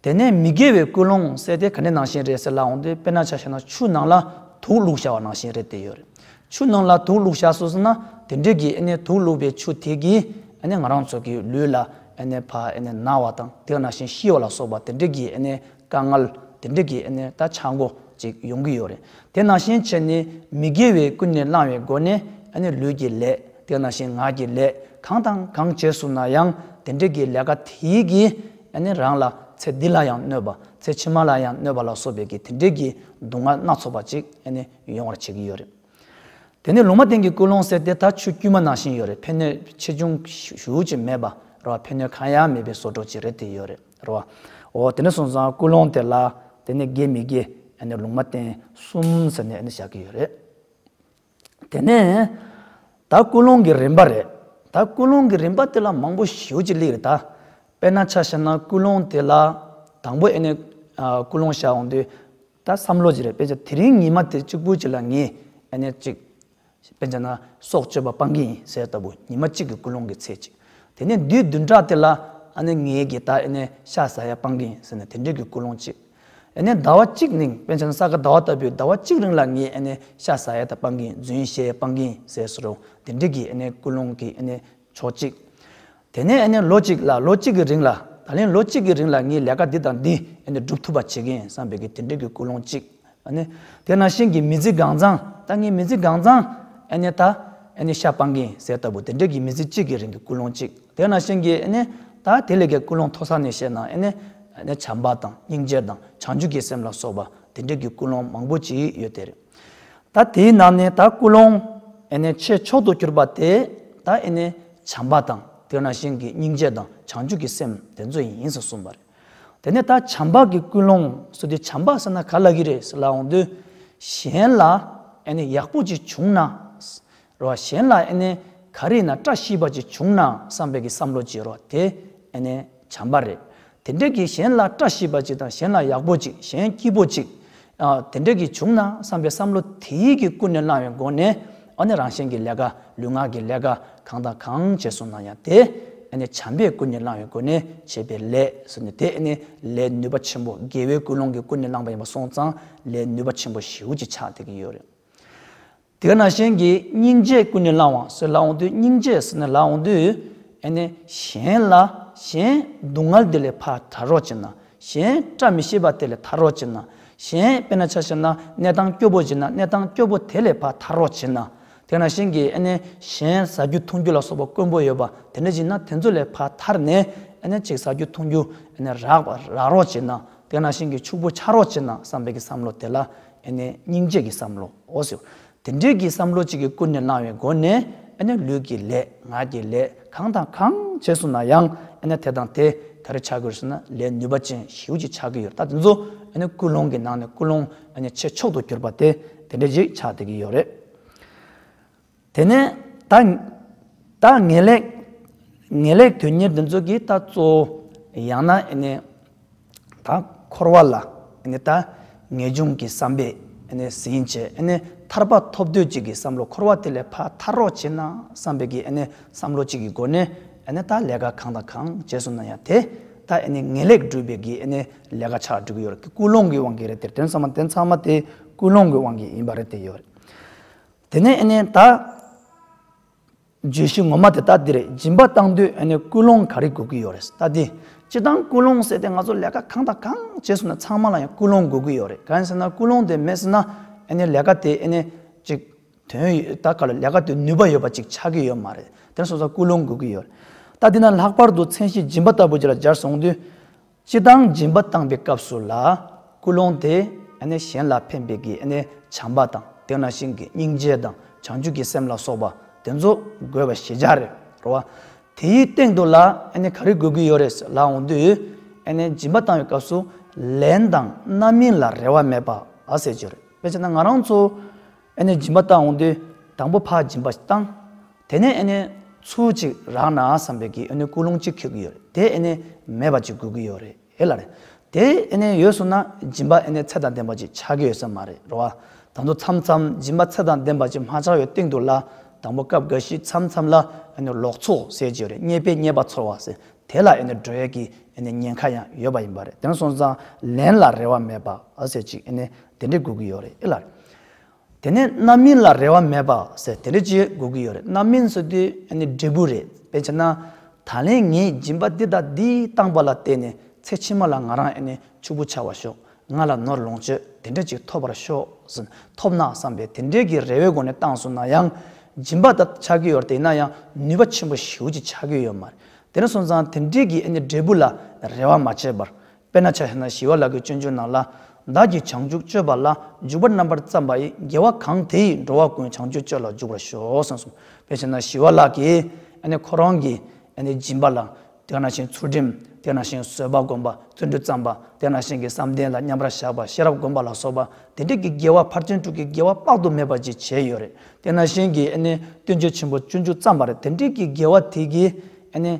རེད། དེ་ནས་མི་དགེ་བའི་ཀུན་སློང་ཟེར་དེ་ག་འདྲ་ནང་བཞིན་རེད་ཟེར་ལབ་འོང་དུས། དཔེར་ན་ཆ་བཞག་ན་ཆུ་ནང་ལ་དུག་བླུགས་བཞག་པ་ནང་བཞིན་རེད་དེ་ཡོད་རེད། ཆུ་ནང་ལ་དུག་བླུགས་བཞག་སོང་ཟེར་ན། དེ་འདྲའི་གི་ཨ་ནི་དུག་བླུགས་པའི་ཆུ་དེ་གིས་ཨ་ནི་ང་རང་ཚོ་གི་ལུས་ལ་ཨ་ནི་ཕར་ཨ་ནི་ན་བ་དང་། དེ་ནང་བཞིན་ཤི་བ་ལ་སོགས་པ་དེ་འདྲའི་གི་ཨ་ནི་དཀའ་ངལ། དེ་འདྲའི་གི་ཨ་ནི་ད་ཆག་སྒོ་ཅིག་ཡོང་གི་ཡོད་རེད། དེ་ནང་བཞིན་བྱས་ནས་མི་དགེ་བའི་ཀུན་ནས་བསླངས་པའི་སྒོ་ནས་ཨ་ནི་ལུས་ཀྱི་ལས། དེ་ནང་བཞིན་ངག་གི་ལས་གང་དང་གང་བྱས་སོང་ན་ཡང་། དེ་འདྲའི་གི་ལས་ཀ་དེ་གིས་ཨ་ནི་རང་ལ་ཚེ་འདི་ལ་ཡང་གནོད་པ། ཚེ་ཕྱི་མ་ལ་ཡང་གནོད་པ་ལ་སོགས་པའི་གི་དེ་འདྲའི་གི་སྡུག་བསྔལ་སྣ་ཚོགས་པ་ཅིག་ཨ་ནི་ཡོང་བར་བྱེད་ཀྱི་ཡོད་རེད། དེ་ནས་ལུང་མ་བསྟན་གྱི་ཀུན་སློང་ཟེར་དེ་ད་ཆུ་དཀྱུས་མ་ནང་བཞིན་ཡོད་རེད། ཕན་གནོད་ཆེ་ཆུང་ཞེ་པོ་ཅིག་མེད་པ་རེད་བ། ཕན་གནོད་གང་ཡང་མེད་པའི་བཟོ་འདྲ་ཅིག་རེད་དེ་ཡོད་རེད། རེད་བ། འོ་དེ་འདྲ་སོང་ཙང་ཀུན་སློང་དེ་ལ་དེ་ནས་དགེ་མི་དགེ་ཨ་ནི་ལུང་མ་བསྟན་གསུམ་ཟེར་ནས་ཨ་ནི་བཞག་གི་ཡོད་རེད། དེ་ནས་ད་ཀུན་སློང་གི་རིམ་པ་རེད། ད་ཀུན་སློང་གི་རིམ་པ་དེ་ལ་མང་པོ་ཞེ་པོ་ཅིག་སླེབས་རེད་ད། དཔེར་ན་ཆ་བཞག་ན་ཀུན་སློང་དེ་ལ་དང་པོ་ཨ་ནི་ཨ་ཀུན་སློང་བཞག་འོང་དུས། ད་བསམ་བློ་ཅིག་རེད། དཔེ་ཆ་དེ་རིང་ཉི་མ་དེ་གཅིག་པུ་ཅིག་ལ་ངས་ཨ་ནི་ཅིག་དཔེ་ཆ་ན་སྲོག་གཅོད་པ་སྤང་གི་ཡིན་ཟེར་ལྟ་བུ། ཉི་མ་གཅིག་གི་ཀུན་སློང་གི་ཚད་ཅིག་དེ་ནས་དུས་བདུན་ཕྲག་དེ་ལ་ཨ་ནི་ངས་གི་ད་ཨ་ནི་ཤ་ཟ་ཡ་སྤང་གི་ཡིན་ཟེར་ནས་དེ་འདྲའི་གི་ཀུན་སློང་ཅིག་ཨ་ནི་ཟླ་བ་གཅིག་རིང་། དཔེ་ཆ་ན་ས་ག་ཟླ་བ་ལྟ་བུའི་ཟླ་བ་གཅིག་རིང་ལ་ངས་ཨ་ནི་ཤ་ཟ་ཡ་ད་སྤང་གི་ཡིན། རྫུན་བཤད་ཡ་སྤང་གི་ཡིན་ཟེར་སོ་རུང་། དེ་འདྲའི་གི་ཨ་ནི་ཀུན་སློང་གི་ཨ་ནི་ཕྱོགས་གཅིག་དེ་ནས་ཨ་ནི་ལོ་གཅིག་ལ། ལོ་གཅིག་གི་རིང་ལ། ད་ལན་ལོ་གཅིག་གི་རིང་ལ་ངས་ལས་ཀ་འདི་དང་འདི་ཨ་ནི་སྒྲུབ་ཐུབ་པ་བྱེད་ཀྱི་ཡིན་བསམ་པའི་གི་དེ་འདྲའི་གི་ཀུན་སློང་གཅིག་ཨ་ནི་དེ་ནང་བཞིན་གྱི་མི་ཚེ་གང་བཟང་། ད་ངས་མི་ཚེ་གང་བཟང་ཨ་ནི་ད་ཨ་ནི་ཤ་སྤང་གི་ཡིན་ཟེར་ལྟ་བུ། དེ་འདྲའི་གི་མི་ཚེ་གཅིག་གི་རིང་གི་ཀུན་སློང་གཅིག་དེ་ནང་བཞིན་གྱི་ཨ་ནི་ད་དེ་ལས་ཀའི་ཀུན་སློང་མཐོ་ས་ནས་བཤད་ན། ཨ་ནི་ཨ་ནི་བྱམས་པ་དང་སྙིང་རྗེ་དང་བྱང་ཆུབ་ཀྱི་སེམས་ལ་སོགས་པ་དེ་འདྲའི་གི་ཀུན་སློང་མང་པོ་ཅིག་ཡོད་དེ་རེད། ད་དེའི་ནང་ནས་ད་ཀུན་སློང་ཨ་ནི་ཆེས་མཆོག་ཏུ་གྱུར་པ་དེ་ད་ཨ་ནི་བྱམས་པ་དང་། དེ་ནང་བཞིན་གྱི་སྙིང་རྗེ་དང་བྱང་ཆུབ་ཀྱི་སེམས་དེ་ཚོ་ཡིན་ཟེར་གསུངས་པ་རེད། དེ་ནས་ད་བྱམས་པ་གི་ཀུན་སློང་ཟེར་དུས། བྱམས་པ་ཟེར་ན་ག་ལབ་ཀྱི་རེད་ཟེར་ལབ་འོང་དུས། གཞན་ལ་ཨ་ནི་ཡག་པོ་ཅིག་བྱུང་ན། རེད་བ། གཞན་ལ་ཨ་ནི་ག་རེ་ཡིན་ན་བཀྲ་ཤིས་པ་ཅིག་བྱུང་ན་བསམ་པའི་གི་བསམ་བློ་ཅིག་ཡོད་རེད་བ། དེ་ཨ་ནི་བྱམས་པ་རེད། དེ་འདྲའི་གི་གཞན་ལ་བཀྲ་ཤིས་པ་ཅིག་དང་། གཞན་ལ་ཡག་པོ་ཅིག་གཞན་སྐྱིད་པོ་ཅིག་ཨ་དེ་འདྲའི་གི་བྱུང་ན་བསམ་པའི་བསམ་བློ་དེའི་གི་ཀུན་ནས་བསླངས་པའི་སྒོ་ནས། ཨ་ནི་རང་གཞན་གྱི་ལས་ཀ། ལུས་ངག་གི་ལས་ཀ་གང་དང་གང་བྱས་སོང་ན་ཡང་། དེ་ཨ་ནི་བྱམས་པའི་ཀུན་ནས་བསླངས་པའི་སྒོ་ནས་བྱས་པའི་ལས་ཟེར་ནས། དེ་ཨ་ནི་ལས་ནུས་པ་ཆེན་པོ། དགེ་བའི་ཀུན་སློང་གི་ཀུན་ནས་བསླངས་པ་ཡིན་པ་སོང་ཙང་ལས་ནུས་པ་ཆེན་པོ་ཞེ་པོ་ཅིག་ཆགས་བསྡད་ཀྱི་ཡོད་རེད། དེ་ནང་བཞིན་གྱི་སྙིང་རྗེ་ཀུན་ནས་བསླངས་པ་ཟེར་ལབ་འོང་དུས། སྙིང་རྗེ་ཟེར་ནས་ལབ་འོང་དུས། ཨ་ནི་གཞན་ལ། གཞན་སྡུག་བསྔལ་དེ་ལས་ཕར་ཐར་རོགས་བྱེད་ན། གཞན་བཀྲ་མི་ཤིས་པ་དེ་ལས་ཐར་རོགས་བྱེད་ན། གཞན་དཔེར་ན་ཆ་བཞག་ན་གནས་སྟངས་སྐྱོ་པོ་བྱེད་ན། གནས་སྟངས་སྐྱོ་པོ་དེ་ལས་ཕར་ཐར་རོགས་བྱེད་ན། དེ་ནང་བཞིན་གྱི་ཨ་ནི་གཞན་ཟ་རྒྱུ་འཐུང་རྒྱུ་ལ་སོགས་པ་དཀོན་པོ་ཡོད་པ་དེ་འདྲ་བྱེད་ན། དེ་ཚོ་ལས་ཕར་ཐར་ནས་ཨ་ནི་ཅིག་ཟ་རྒྱུ་འཐུང་རྒྱུ་ཨ་ནི་རག་རག་རོགས་བྱེད་ན། དེ་ནང་བཞིན་གྱི་ཕྱུག་པོ་ཆགས་རོགས་བྱེད་ན་བསམ་པའི་གི་བསམ་བློ་དེ་ལ་ཨ་ནི་སྙིང་རྗེ་གི་བསམ་བློ་འོ་ཟེར། དེ་འདྲའི་གི་བསམ་བློ་གཅིག་གི་ཀུན་ནས་བསླངས་པའི་སྒོ་ནས། ཨ་ནི་ལུས་ཀྱི་ལས། ངག་གི་ལས་གང་དང་གང་བྱས་སོང་ན་ཡང་། ཨ་ནི་དེ་དང་དེ་ག་རེ་ཆགས་ཀྱི་ཡོད་ཟེར་ན། ལས་ནུས་པ་ཅན་ཞེ་པོ་ཅིག་ཆགས་ཀྱི་ཡོད། ད་དེ་ཚོ་ཨ་ནི་ཀུན་སློང་གི་ནང་ནས་ཀུན་སློང་ཨ་ནི་ཆེས་མཆོག་ཏུ་གྱུར་པ་དེ་དེ་འདྲ་ཅིག་ཆགས་བསྡད་ཀྱི་ཡོད་རེད། དེ་ནས་ད་ད་ངེས་ལེགས་ ངེས་ལེགས་དོན་གཉེར་འདི་ཚོ་གིས་ད་གཙོ་བོ་ཡང་ན་ཨ་ནི་ད་འཁོར་བ་ལ་ཨ་ནི་ད་ངེས་འབྱུང་གི་བསམ་པས་ཨ་ནི་ཟིན་བྱས་ཨ་ནི་ཐར་པ་ཐོབ་འདོད་ཅིག་གི་བསམ་བློ། འཁོར་བ་དེ་ལས་ཕར་ཐར་རོགས་བྱེད་ན་བསམ་པའི་གི་ཨ་ནི་བསམ་བློ་གཅིག་གི་སྒོ་ནས་ཨ་ནི་ད་ལས་ཀ་གང་དང་གང་བྱས་སོང་ན་ཡང་དེ་ད་ཨ་ནི་ངེས་ལེགས་སྒྲུབ་པའི་གི་ཨ་ནི་ལས་ཀ་ཆགས་འགྲོ་གི་ཡོད་རེད། ཀུན་སློང་གི་དབང་གིས་རེད། དེ་དོན་ཚང་མ་དེ་ཚང་མ་དེ་ཀུན་སློང་གི་དབང་གིས་ཡིན་པ་རེད། དེ་ཡོད་རེད། དེ་ནས་ཨ་ནི་ད་བརྗོད་གཞི་ངོ་མ་དེ་ད་འདི་རེད། སྦྱིན་པ་བཏང་དུས་ཨ་ནི་ཀུན་སློང་ག་རེ་དགོས་ཀྱི་ཡོད་རེད། ད་འདི་སྤྱིར་བཏང་ཀུན་སློང་ཟེར་ཏེ་ང་ཚོ་ལས་ཀ་གང་དང་གང་བྱས་སོང་ན་ཚང་མ་ལ་ཡང་ཀུན་སློང་དགོས་ཀྱི་ཡོད་རེད། གང་ཡིན་ཟེར་ན་ཀུན་སློང་དེ་མེད་ཟེར་ན་ཨ་ནི་ལས་ཀ་དེ་ཨ་ནི་ཅིག་དོན་ཡོད་ད་ག་ལ་ལས་ཀ་དེ་ནུས་པ་ཡོད་པ་ཅིག་ཆགས་ཀྱི་ཡོད་མ་རེད། དེ་ནས་སོང་ཙང་ཀུན་སློང་དགོས་ཀྱི་ཡོད་རེད། ད་འདི་ན་ལྷག་པར་དུ་མཚན་གཞི་སྦྱིན་པ་ལྟ་བུ་ཅིག་ལ་སྦྱར་སོང་དུས། སྤྱིར་བཏང་སྦྱིན་པ་བཏང་པའི་སྐབས་སུ་ལ་ཀུན་སློང་དེ་ཨ་ནི་གཞན་ལ་ཕན་པའི་གི་ཨ་ནི་བྱམས་པ་དང་དེ་ནང་བཞིན་གྱི་སྙིང་རྗེ་དང་བྱང་ཆུབ་ཀྱི་སེམས་ལ་སོགས་པ་དེ་ཚོ་དགོས་པ་ཞེ་དྲག་རེད་རོ། དེའི་སྟེང་དུ་ལ་ཨ་ནི་ག་རེ་དགོས་ཀྱི་ཡོད་རེད་ལབ་འོང་དུས་ཨ་ནི་སྦྱིན་པ་བཏང་བའི་སྐབས་སུ་ལན་དང་རྣམ་སྨིན་ལ་རེ་བ་མེད་པ་ཨ་ཟེར་གྱི་རེད། དཔེ་བྱས་ན་ང་རང་ཚོ་ཨ་ནི་སྦྱིན་པ་བཏང་འོང་དུས་དང་པོ་ཕར་སྦྱིན་པ་བཏང་། དེ་ནས་ཨ་ནི་ཚུར་ཅིག་རག་ན་བསམ་པའི་གི་ཨ་ནི་ཀུན་སློང་ཅིག་འཁྱེར་གི་ཡོད་རེད། དེ་ཨ་ནི་མེད་པ་ཅིག་དགོས་ཀྱི་ཡོད་རེད་ཨེ་ལ་རེད། དེ་ཨ་ནི་ཡོད་སོང་ན་སྦྱིན་པ་ཨ་ནི་ཚད་དང་ལྡན་པ་ཅིག་ཆགས་ཀྱི་ཡོད་ས་མ་རེད་རོ། ད་དུང་མཚམས་མཚམས་སྦྱིན་པ་ཚད་དང་ལྡན་པ་ཅིག་མ་ཆགས་ཡོད་སྟེང་དུ་ལ་དང་པོ་སྐབས་འགའ་ཞིག་མཚམས་མཚམས་ལ་ཨ་ནི་ལོག་འཚོ་ཟེར་གྱི་ཡོད་རེད། རྙེད་པས་རྙེད་པ་ཚོར་བ་ཟེར་དེ་ལ་ཨ་ནི་འགྲོ་ཡས་ཀྱི་ཨ་ནི་ཉེན་ཁ་ཡང་ཡོད་པ་ཡིན་པ་རེད། དེ་ནས་སོང་ཙང་ལན་ལ་རེ་བ་མེད་པ་ཨ་ཟེར་ཅིག་ཨ་ནི་དེ་འདྲས་དགོས་ཀྱི་ཡོད་རེད་ཨེ་ལ་རེད། དེ་ནས་རྣམ་སྨིན་ལ་རེ་བ་མེད་པ་ཟེར་དེ་འདྲ་ཅིག་དགོས་ཀྱི་ཡོད་རེད། རྣམ་སྨིན་ཟེར་དུས་ཨ་ནི་འབྲས་བུ་རེད། དཔེ་བྱས་ན་ད་ལན་ངས་སྦྱིན་པ་འདི་དང་འདི་བཏང་པ་ལ་བརྟེན་ནས་ཚེ་ཕྱི་མ་ལ་ང་རང་ཨ་ནི་ཕྱུག་པོ་ཆགས་པར་ཤོག་ང་ལ་ནོར་ལོངས་སྤྱོད་དེ་འདྲ་ཅིག་ཐོབ་པར་ཤོག་ཟེར་ཐོབ་ན་བསམ་པའི་དེ་འདྲའི་གི་རེ་བའི་སྒོ་ནས་བཏང་སོང་ན་ཡང་སྦྱིན་པ་ད་ཆགས་ཀྱི་ཡོད་རེད། དེ་ཡིན་ན་ཡང་ནུས་པ་ཆེན་པོ་ཞེ་པོ་ཅིག་ཆགས་ཀྱི་ཡོད་མ་རེད། དེ་འདྲ་སོང་ཙང་དེ་འདྲའི་གི་ཨ་ནི་འབྲས་བུ་ལ་རེ་བ་མ་བྱས་པར། དཔེར་ན་ཆ་བཞག་ན་ཞི་བ་ལྷ་གི་སྤྱོད་འཇུག་ནང་ལ། བདག་གིས་བྱང་ཆུབ་སྤྱོད་པ་ལ། འཇུག་པ་རྣམ་པར་བརྩམས་པ་ཡི། དགེ་བ་གང་དེ་ཡིས་འགྲོ་བ་ཀུན། བྱང་ཆུབ་སྤྱོད་ལ་འཇུག་པར་ཤོག་གསུངས་སོ། དཔེར་བྱས་ན་ཞི་བ་ལྷ་གིས་ཨ་ནི་ཁོ་རང་གི་ཨ་ནི་སྦྱིན་པ་ལ། དེ་ནང་བཞིན་ཚུལ་ཁྲིམས། དེ་ནང་བཞིན་བཟོད་པ་སྒོམ་པ། བརྩོན་འགྲུས་བརྩམས་པ། དེ་ནང་བཞིན་གྱི་བསམ་གཏན་ལ་མཉམ་པར་བཞག་པ། ཤེས་རབ་སྒོམ་པ་ལ་སོགས་པ་དེ་འདྲའི་གི་དགེ་བ་ཕར་ཕྱིན་དྲུག་གི་དགེ་བ་དཔག་ཏུ་མེད་པ་ཅིག་བྱས་ཡོད་རེད། དེ་ནང་བཞིན་གྱི་ཨ་ནི་བསྟན་བཅོས་ཆེན་པོ་སྤྱོད་འཇུག་བརྩམས་པ་རེད། དེ་འདྲའི་གི་དགེ་བ་དེ་གིས་ཨ་ནི།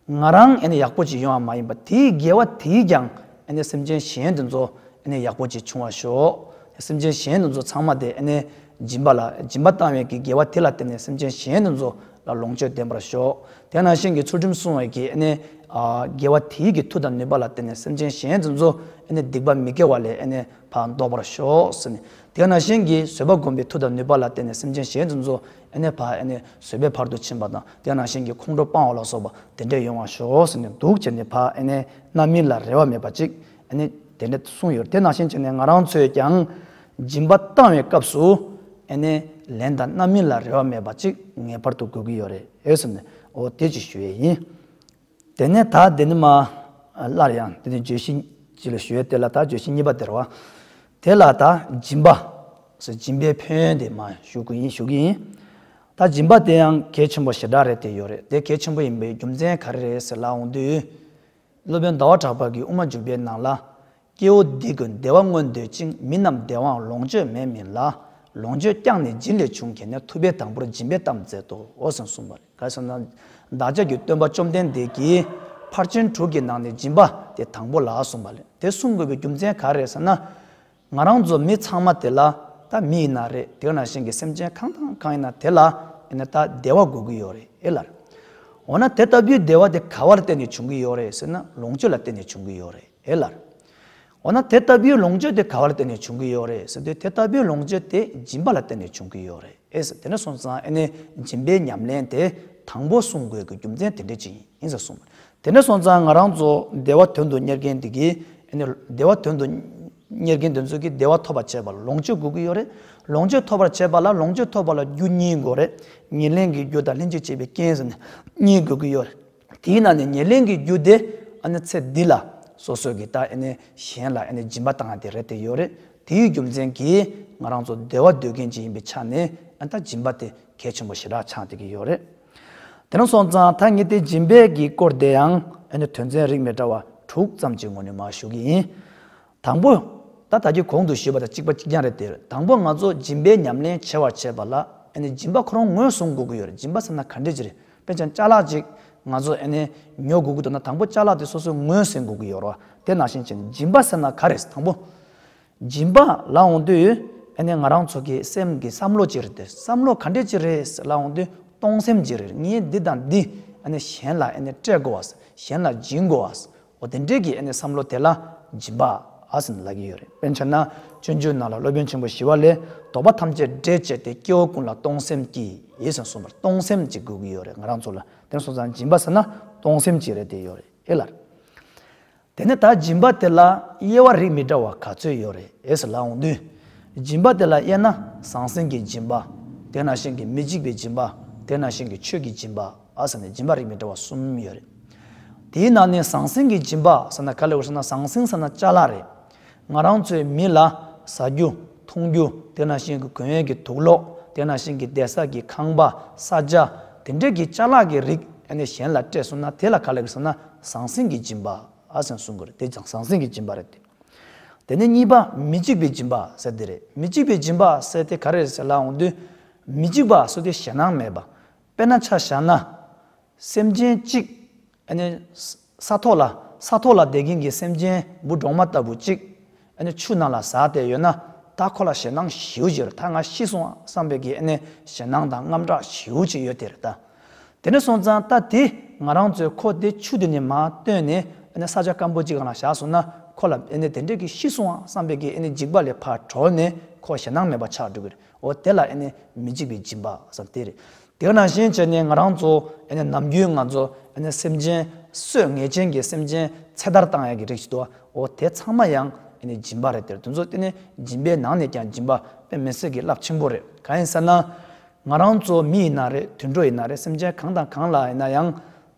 ང་རང་ཨ་ནི་ཡག་པོ་ཅིག་ཡོང་བ་མ་ཡིན་པ་དེའི་དགེ་བ་དེས་ཀྱང་ཨ་ནི་སེམས་ཅན་གཞན་དེ་ཚོ་ཨ་ནི་ཡག་པོ་ཅིག་བྱུང་བར་ཤོག་སེམས་ཅན་གཞན་དེ་ཚོ་ཚང་མ་དེ་ཨ་ནི་སྦྱིན་པ་ལ་སྦྱིན་པ་བཏང་བའི་གི་དགེ་བ་དེ་ལ་བརྟེན་ནས་སེམས་ཅན་གཞན་དེ་ཚོ་ལ་ལོངས་སྤྱོད་ལྡན་པར་ཤོག་དེ་ནང་བཞིན་གྱི་ཚུལ་ཁྲིམས་སྲུང་བའི་གི་ཨ་ནི་ཨ་དགེ་བ་དེའི་གི་མཐུ་དང་ནུས་པ་ལ་བརྟེན་ནས་སེམས་ཅན་གཞན་དེ་ཚོ་ཨ་ནི་སྡིག་པ་མི་དགེ་བ་ལས་ཨ་ནི་ཕར་ལྡོག་པར་ཤོག་ཟེར་ནས། དེ་ནང་བཞིན་གྱི་བཟོད་པ་སྒོམ་པའི་མཐུ་དང་ནུས་པ་ལ་བརྟེན་ནས་སེམས་ཅན་གཞན་དེ་ཚོ་ཨ་ནི་ཕར་ཨ་ནི་བཟོད་པའི་བར་དུ་ཕྱིན་པ་དང་། དེ་ནང་བཞིན་གྱི་ཁོང་ཁྲོ་སྤང་བ་ལ་སོགས་པ་དེ་འདྲས་ཡོང་བར་ཤོག་ཟེར་ནས་འདུག་བྱས་ནས་ཕར་ཨ་ནི་རྣམ་སྨིན་ལ་རེ་བ་མེད་པ་ཅིག་ཨ་ནི་དེ་འདྲས་གསུངས་ཡོད། དེ་ནང་བཞིན་བྱས་ནས་ང་རང་ཚོས་ཀྱང་སྦྱིན་པ་བཏང་བའི་སྐབས་སུ་ཨ་ནི་ལན་དང་རྣམ་སྨིན་ལ་རེ་བ་མེད་པ་ཅིག་ངེས་པར་དུ་དགོས་ཀྱི་ཡོད་རེད་ཟེར་ནས་འོ་དེ་ཅིག་ཞུ་ཡས་ཡིན། དེ་ནས་ད་དེ་ནི་མ་སླར་ཡང་དེ་ནི་བརྗོད་གཞི་ཅིག་ལ་ཞུ་ཡས་དེ་ལ་ད་བརྗོད་གཞི་གཉིས་པ་དེ་རེད་བ། དེ་ལ་ད་སྦྱིན་པ་ཟེར་སྦྱིན་པའི་ཕན་ཡོན་དེ་མ་ཞུ་གི་ཡིན་ཞུ་གི་ཡིན། ད་སྦྱིན་པ་དེ་ཡང་གལ་ཆེན་པོ་ཞེ་དྲག་རེད་དེ་ཡོད་རེད། དེ་གལ་ཆེན་པོ་ཡིན་པའི་རྒྱུ་མཚན་ག་རེ་རེད་ཟེར་ལབ་འོང་དུས། སློབ་དཔོན་ཟླ་བ་གྲགས་པ་གིས་དབུ་མ་འཇུག་པའི་ནང་ལ། སྐྱེ་བོ་འདི་ཀུན་བདེ་བ་མངོན་འདོད་ཅིང་། མི་རྣམས་བདེ་བའང་ལོངས་སྤྱོད་མེད་མིན་ལ། ལོངས་སྤྱོད་ཀྱང་ནི་སྦྱིན་ལས་བྱུང་གིས་ནི། ཐུབ་པས་དང་པོར་སྦྱིན་པའི་གཏམ་མཛད་དོ། འོ་ཟེར་གསུངས་པ་རེད། ག་རེ་ཟེར་ན། བདག་ཅག་གི་སྟོན་པ་བཅོམ་ལྡན་འདས་ཀྱིས་ཕར་ཕྱིན་དྲུག་གི་ནང་ནས་སྦྱིན་པ་དེ་དང་པོ་ལ་གསུངས་པ་རེད། དེ་གསུང་དགོས་པའི་རྒྱུ་མཚན་ག་རེ་རེད་ཟེར་ན། ང་རང་ཚོ་མི་ཚང་མ་དེ་ལ་ད་མི་ཡིན་ན་རེད། དེ་ནང་བཞིན་གྱི་སེམས་ཅན་གང་དང་གང་ཡིན་ན་དེ་ལ་ཡིན་ན་ད་བདེ་བ་དགོས་ཀྱི་ཡོད་རེད་ཨེ་ལ། འོ་ན་དེ་ལྟ་བུའི་བདེ་བ་དེ་ག་བ་ལ་བརྟེན་ནས་བྱུང་གི་ཡོད་རེད་ཟེར་ན་ལོངས་སྤྱོད་ལ་བརྟེན་ནས་བྱུང་གི་ཡོད་རེད་ཨེ་ལ། འོ་ན་དེ་ལྟ་བུའི་ལོངས་སྤྱོད་དེ་ག་བ་ལ་བརྟེན་ནས་བྱུང་གི་ཡོད་རེད་ཟེར་དུས་དེ་ལྟ་བུའི་ལོངས་སྤྱོད་དེ་སྦྱིན་པ་ལ་བརྟེན་ནས་བྱུང་གི་ཡོད་རེད་ཨེ་ཟེར། དེ་འདྲ་སོང་ཙང་ཨེ་ནི་སྦྱིན་པའི་ཉམས་ལེན་དེ་དང་པོ་གསུང་དགོས་ཀྱི་རྒྱུ་མཚན་དེ་འདྲ་ཅིག་ཡིན་ཟེར་གསུངས་པ་རེད། དེ་འདྲ་སོང་ཙང་ང་རང་ཚོ་བདེ་བ་དོན་དུ་གཉེར་མཁན་དེ་གིས་ཨེ་ནི་བདེ་བ་དོན་དུ་གཉེར་མཁན་དེ་ཚོ་གིས་བདེ་བ་ཐོབ་པར་བྱེད་པ་ལ་ལོངས་སྤྱོད་དགོས་ཀྱི་ཡོད་རེད། ལོངས་སྤྱོད་ཐོབ་པར་བྱེད་པ་ལ་ལོངས་སྤྱོད་ཐོབ་པ་ལ་རྒྱུ་གཉིས་དགོས་རེད། ཉེར་ལེན་གྱི་རྒྱུ་དང་ལྷན་ཅིག་བྱེད་པའི་རྐྱེན་ཟེར་ནས་གཉིས་དགོས་ཀྱི་ཡོད་རེད། དེའི་ནང་ནས་ཉེར་ལེན་གྱི་རྒྱུ་དེ་ཨ་ནི་ཚེ་འདི་ལ་སོ་སོ་གི་ད་ཨ་ནི་གཞན་ལ་ཨ་ནི་སྦྱིན་པ་བཏང་ཡ་དེ་རེད་དེ་ཡོད་རེད། དེའི་རྒྱུ་མཚན་གྱིས་ང་རང་ཚོ་བདེ་བ་འདོད་མཁན་ཅིག་ཡིན་པའི་ཆ་ནས་ཨ་ནི་ད་སྦྱིན་པ་དེ་གལ་ཆེན་པོ་ཞེ་དྲག་ཆགས་བསྡད་ཀྱི་ཡོད་རེད། དེ་འདྲ་སོང་ཙང་ད་ངས་དེ་སྦྱིན་པའི་གི་སྐོར་དེ་ཡང་ཨ་ནི་དོན་ཚན་རིགས་མི་འདྲ་བ་དྲུག་ཙམ་གྱི་ངོས་ནས་མར་ཞུ་གི་ཡིན། དང་པོ། ད་ད་གིན་གོང་དུ་ཞུས་པ་དང་གཅིག་པ་གཅིག་རྐྱང་རེད་དེ། དང་པོ་ང་ཚོ་སྦྱིན་པའི་ཉམས་ལེན་བྱེད་པར་བྱེད་པ་ལ་ཨ་ནི་སྦྱིན་པ་ཁོ་རང་ངོས་བཟུང་དགོས་ཀྱི་ཡོད་རེད། སྦྱིན་པ་ཟེར་ན་ག་འདྲ་ཅིག་རེད། དཔེར་ན་ཅ་ལག་ཅིག་ ང་ཚོ་ཨ་ནི་ཉོ་དགོས་ཀྱི་འདུག་ན། དང་པོ་ཅ་ལག་དེ་སོ་སོའི་ངོས་ཟིན་དགོས་ཀྱི་ཡོད་རེད་བ། དེ་ནང་བཞིན་བྱས་ནས་སྦྱིན་པ་ཟེར་ན་ག་རེ་རེད། དང་པོ་སྦྱིན་པ་ལབ་འོང་དུས་ཨ་ནི་ང་རང་ཚོ་གི་སེམས་ཀྱི་བསམ་བློ་ཅིག་རེད་དེ། བསམ་བློ་ག་འདྲས་ཅིག་རེད་ལབ་འོང་དུས་གཏོང་སེམས་ཅིག་རེད། ངས་འདི་དང་འདི་ཨ་ནི་གཞན་ལ་ཨ་ནི་སྤྲད་དགོས་བ། གཞན་ལ་སྦྱིན་དགོས་བ། འོ་དེ་འདྲས་ཀྱི་ཨ་ནི་བསམ་བློ་དེ་ལ་སྦྱིན་པ་ཨ་ཟེར་ནས་ལབ་ཀྱི་ཡོད་རེད། དཔེར་ན་ཆ་བཞག་ན་སྤྱོད་འཇུག་ནང་ལ་སློབ་དཔོན་ཆེན་པོ་ཞི་བ་ལྷས་དོགས་པ་ཐམས་ཅད་བསྒྲལ་བྱས་ཏེ་སྐྱེ་བོ་ཀུན་ལ་གཏོང་སེམས་ཀྱིས་ཟེར་གསུངས་པར། གཏོང་སེམས་ཅིག་དགོས་ཀྱི་ཡོད་རེད་ང་རང་ཚོ་ལ། དེ་སོང་ཙང་སྦྱིན་པ་ཟེར་ན་གཏོང་སེམས་ཅིག་རེད་དེ་ཡོད་རེད་ཨེ་ལགས། དེ་ནས་ད་སྦྱིན་པ་དེ་ལ་དབྱེ་བ་རིགས་མི་འདྲ་བ་ག་ཚོད་ཡོད་རེད་ཟེར་ལབ་འོང་དུས། སྦྱིན་པ་དེ་ལ་དབྱེ་ན་ཟང་ཟིང་གི་སྦྱིན་པ། དེ་ནང་བཞིན་གྱི་མི་འཇིགས་པའི་སྦྱིན་པ། དེ་ནང་བཞིན་གྱི་ཆོས་ཀྱི་སྦྱིན་པ་ཨ་ཟེར་ནས་སྦྱིན་པ་རིགས་མི་འདྲ་བ་གསུམ་ཡོད་རེད། དེའི་ནང་ནས་ཟང་ཟིང་གི་སྦྱིན་པ་ཟེར་ན་ག་རེ་ཟེར་ན། ཟང་ཟིང་ཟེར་ན་ཅ་ལག་རེད། ང་རང་ཚོའི་མི་ལ་ཟ་རྒྱུ་འཐུང་རྒྱུ། དེ་ནང་བཞིན་གྱི་གོན་ཡས་ཀྱི་དུག་ལོག། དེ་ནང་བཞིན་གྱི་བསྡད་ས་གི་ཁང་པ། ས་ཆ། དེ་འདྲས་ཀྱི་ཅ་ལག་གི་རིགས་ཨ་ནི་གཞན་ལ་སྤྲད་སོང་ན་དེ་ལ་ག་རེ་ཟེར་ན་ཟང་ཟིང་གི་སྦྱིན་པ་ཨ་ཟེར་ནས་གསུང་གི་རེད། དེ་ཀྱང་ཟང་ཟིང་གི་སྦྱིན་པ་རེད་དེ། དེ་ནས་གཉིས་པ་མི་འཇིགས་པའི་སྦྱིན་པ་ཟེར་དེ་རེད། མི་འཇིགས་པའི་སྦྱིན་པ་ཟེར་དེ་ག་རེ་རེད་ཟེར་ལབ་འོང་དུས། མི་འཇིགས་པ་ཟེར་དེ་ཞེད་སྣང་མེད་པ། དཔེར་ན་ཆ་བཞག་ན། སེམས་ཅན་གཅིག་ཨ་ནི་ས་ས་ཐོག་ལ་ས་ཐོག་ལ་བསྡད་མཁན་གྱི་སེམས་ཅན་འབུ་གྲོག་མ་ལྟ་བུ་གཅིག་ཨ་ནི་ཆུ་ནང་ལ་ཟགས་བསྡད་ཡོད་ན། ད་ཁོ་ལ་ཞེད་སྣང་ཞེ་པོ་ཅིག་ཡོད་རེད། ད་ང་ཤི་སོང་བསམ་པའི་གི་ཨ་ནི་ཞེད་སྣང་དང་དངངས་སྐྲག་ཞེ་པོ་ཅིག་ཡོད་དེ་རེད་ད། དེ་ནས་སོང་ཙང་ད་དེ་ང་རང་ཚོས་ཁོ་དེ་ཆུ་དེ་ནས་མར་བཏོན་ནས་ཨ་ནི་ས་ཆ་སྐམ་པོ་ཅིག་སྒང་ལ་བཞག་སོང་ན། ཁོ་ལ་ཨ་ནི་དེ་འདྲས་ཀྱི་ཤི་སོང་བསམ་པའི་གི་ཨ་ནི་འཇིགས་པ་ལས་ཕར་གྲོལ་ནས་ཁོ་ཞེད་སྣང་མེད་པ་ཆགས་འགྲོ་གི་རེད། འོ་དེ་ལ་ཨ་ནི་མི་འཇིགས་པའི་སྦྱིན་པ་ཟེར་དེ་རེད། དེ་ནང་བཞིན་བྱས་ནས་ང་རང་ཚོ་ཨ་ནི་ནམ་རྒྱུན་ང་ཚོ་ཨ་ནི་སེམས་ཅན་གསོད་ངེས་ཅན་གྱི་སེམས་ཅན་ཚེ་ཐར་བཏང་ཡག་གི་རིགས་ཤིག་འདུག་འོ་དེ་ཚང་མ་ཡང་ཨ་ནི་སྦྱིན་པ་རེད་དེ། དེ་ཚོ་དེ་ནི་སྦྱིན་པའི་ནང་ནས་ཀྱང་སྦྱིན་པ་དཔེ་མི་སྲིད་ཀྱི་རླབས་ཆེན་པོ་རེད། གང་ཡིན་ཟེར་ན། ང་རང་ཚོ་མི་ཡིན་ན་རེད། དུད་འགྲོ་ཡིན་ན་རེད། སེམས་ཅན་གང་དང་གང་ལ་ཡིན་ན་ཡང་།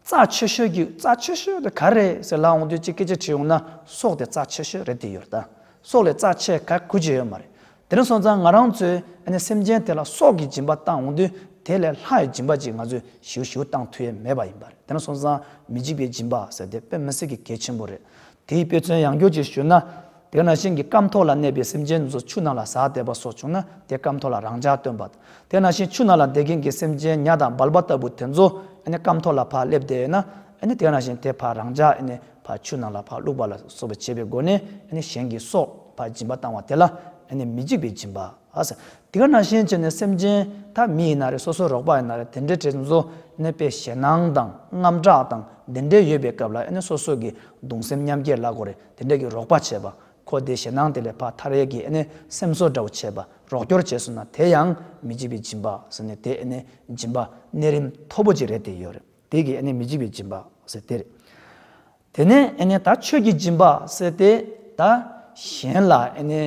རྩ་ཆེ་ཤོས་ཀྱི་རྩ་ཆེ་ཤོས་དེ་ག་རེ་ཟེར་ལབ་འོང་དུས་གཅིག་སྐད་ཆ་དྲིས་འོང་ན་སྲོག་དེ་རྩ་ཆེ་ཤོས་རེད་དེ་ཡོད་རེད་ད། སྲོག་ལས་རྩ་ཆེ་ག་གུ་ཅི་ཡོད་མ་རེད། དེ་ནས་སོང་ཙང་ང་རང་ཚོས་ཨ་ནི་སེམས་ཅན་དེ་ལ་སྲོག་གི་སྦྱིན་པ་བཏང་འོང་དུས་དེ་ལས་ལྷག་གི་སྦྱིན་པ་ཅིག་ང་ཚོས་ཞེ་པོ་ཞེ་པོ་བཏང་ཐུབ་ཡས་མེད་པ་ཡིན་པ་རེད། དེ་ནས་སོང་ཙང་མི་འཇིགས་པའི་སྦྱིན་པ་ཟེར་དེ་དཔེ་མི་སྲིད་ཀྱི་གལ་ཆེན་པོ་རེད། དེའི་དཔེ་མཚོན་ཡང་བསྐྱར་ཅིག་ཞུས་ན། དེ་ནང་བཞིན་གྱི་སྐམ་ཐོག་ལ་གནས་པའི་སེམས་ཅན་ཚོ་ཆུ་ནང་ལ་ཟགས་བསྡད་པ་སོགས་བྱུང་ན་དེ་སྐམ་ཐོག་ལ་རང་འཇགས་སྟོན་པ། དེ་ནང་བཞིན་ཆུ་ནང་ལ་བསྡད་མཁན་གྱི་སེམས་ཅན་ཉ་དང་སྦལ་པ་ལྟ་བུ་དེ་ཚོ་ཨ་ནི་སྐམ་ཐོག་ལ་ཕར་སླེབས་བསྡད་ཡོད་ན། ཨ་ནི་དེ་ནང་བཞིན་དེ་ཕར་རང་འཇགས་ཨ་ནི་ཕར་ཆུ་ནང་ལ་ཕར་བླུགས་པ་ལ་སོགས་པ་བྱེད་པའི་སྒོ་ནས་ཨ་ནི་གཞན་གྱི་སྲོག་ཕར་སྦྱིན་པ་བཏང་བ་དེ་ལ་ཨ་ནི་མི་འཇིགས་པའི་སྦྱིན་པ་ཨ་ཟེར། དེ་ག་ནང་བཞིན་བྱས་ནས་སེམས་ཅན་ད་མི་ཡིན་ན་རེད། སོ་སོའི་རོགས་པ་ཡིན་ན་རེད། དེ་འདྲའི་གྲས་ཚོ་ནས་དཔེ་ཞེད་སྣང་དང་དངངས་སྐྲག་དང་དེ་འདྲའི་ཡོད་པའི་སྐབས་ལ་ཨ་ནི་སོ་སོ་གི་གདུང་སེམས་མཉམ་སྐྱེད་ལབ་དགོས་རེད། དེ་འདྲ་གི་རོགས་པ་བྱེད་པ། ཁོ་དེ་ཞེད་སྣང་དེ་ལས་ཕར་ཐར་ཡས་ཀྱི་ཨ་ནི་སེམས་གསོ་འདྲ་བོ་བྱེད་པ། རོགས་སྐྱོར་བྱས་སོང་ན་དེ་ཡང་མི་འཇིགས་པའི་སྦྱིན་པ་ཟེར་ནས་དེ་ཨ་ནི་སྦྱིན་པ་གནས་རིམ་མཐོ་པོ་ཅིག་རེད་དེ་ཡོད་རེད། དེ་གི་ཨ་ནི་མི་འཇིགས་པའི་སྦྱིན་པ་ཟེར་དེ་རེད། དེ་ནས་ཨ་ནི་ད་ཆོས་ཀྱི་སྦྱིན་པ་ཟེར་དེ་ད་གཞན་ལ་ཨ་ནི་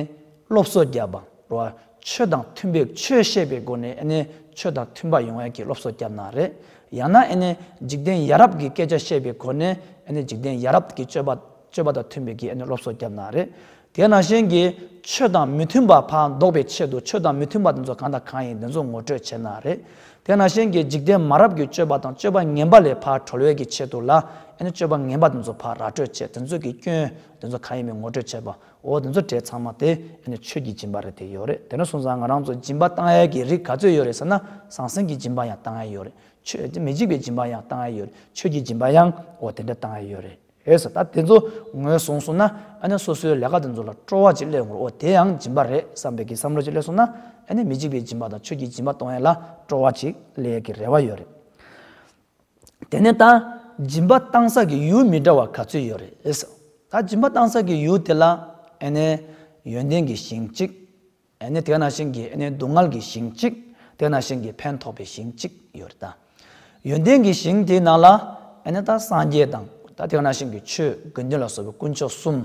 སློབ་གསོ་རྒྱབ་པ་རེད་བ། ཆོས་དང་མཐུན་པའི་ཆོས་བཤད་པའི་སྒོ་ནས་ཨ་ནི་ཆོས་དང་མཐུན་པ་ཡོང་ཡག་གི་སློབ་གསོ་རྒྱབ་ན་རེད། ཡང་ན་ཨ་ནི་འཇིག་རྟེན་ཡ་རབས་ཀྱི་སྐད་ཆ་བཤད་པའི་སྒོ་ནས་ཨ་ནི་འཇིག་རྟེན་ཡ་རབས་ཀྱི་སྤྱོད་པ་སྤྱོད་པ་དང་མཐུན་པའི་གི་ཨ་ནི་སློབ་གསོ་རྒྱབ་ན་རེད། དེ་ནང་བཞིན་གྱི་ཆོས་དང་མི་མཐུན་པ་ཕར་ཟློག་པའི་ཆེད་དུ་ཆོས་དང་མི་མཐུན་པ་དེ་ཚོ་གང་དང་གང་ཡིན་དེ་ཚོ་ངོ་སྤྲོད་བྱས་ན་རེད། དེ་ནང་བཞིན་གྱི་འཇིག་རྟེན་མ་རབས་ཀྱི་སྤྱོད་པ་དང་སྤྱོད་པ་ངན་པ་ལས་ཕར་གྲོལ་བའི་གི་ཆེད་དུ་ལ་ཨ་ནི་སྤྱོད་པ་ངན་པ་དེ་ཚོ་ཕར་ར་སྤྲོད་བྱས། དེ་ཚོ་གི་སྐྱོན་དེ་ཚོ་གང་ཡིན་མིན་ངོ་སྤྲོད་བྱས་པ། འོ་དེ་ཚོ་གྲས་ཚང་མ་དེ་ཨ་ནི་ཆོས་ཀྱི་སྦྱིན་པ་རེད་དེ་ཡོད་རེད། དེ་ནས་སོང་ཙང་ང་རང་ཚོ་སྦྱིན་པ་བཏང་ཡས་ཀྱི་རིགས་ག་ཚོད་ཡོད་རེད་ཟེར་ན། ཟང་ཟིང་གི་སྦྱིན་པ་ཡང་བཏང་ཡས་ཡོད་རེད། ཆོས་མི་འཇིགས་པའི་སྦྱིན་པ་ཡང་བཏང་ཡས་ཡོད་རེད། ཆོས་ཀྱི་སྦྱིན་པ་ཡང་འོ་དེ་འདྲ་བཏང་ཡས་ཡོད་རེད། ཨེ་ཟེར། ད་དེ་ཚོ་ངོས་བཟུང་སོང་ན་ཨ་ནི་སོ་སོའི་ལས་ཀ་དེ་ཚོ་ལ་སྤྲོ་བ་ཅིག་སླེབས་འོང་། འོ་དེ་ཡང་སྦྱིན་པ་རེད་བསམ་པའི་གི་བསམ་བློ་ཅིག་སླེབས་སོང་ན་ཨ་ནི་མི་འཇིགས་པའི་སྦྱིན་པ་དང་ཆོས་ཀྱི་སྦྱིན་པ་གཏོང་ཡས་ལ་སྤྲོ་བ་ཅིག་སླེབས་ཡས་ཀྱི་རེ་བ་ཡོད་རེད། དེ་ནས་ད་སྦྱིན་པ་བཏང་ས་གི་ཡུལ་མི་འདྲ་བ་ག་ཚོད་ཡོད་རེད་ཨེ་ཟེར། ད་སྦྱིན་པ་བཏང་ས་གི་ཡུལ་དེ་ལ་ཨ་ནི་ཡོན་ཏན་གྱི་ཞིང་གཅིག་ཨ་ནི་དེ་ནང་བཞིན་གྱི་ཨ་ནི་སྡུག་བསྔལ་གྱི་ཞིང་གཅིག་དེ་ནང་བཞིན་གྱི་ཕན་ཐོགས་པའི་ཞིང་གཅིག་ཡོད་རེད་ད། ཡོན་ཏན་གྱི་ཞིང་དེའི་ནང་ལ་ཨ་ནི་ད་སངས་རྒྱས་དང་ད་དེ་ནང་བཞིན་གྱི་ཆོས་དགེ་འདུན་ལ་སོགས་པའི་དཀོན་མཆོག་གསུམ།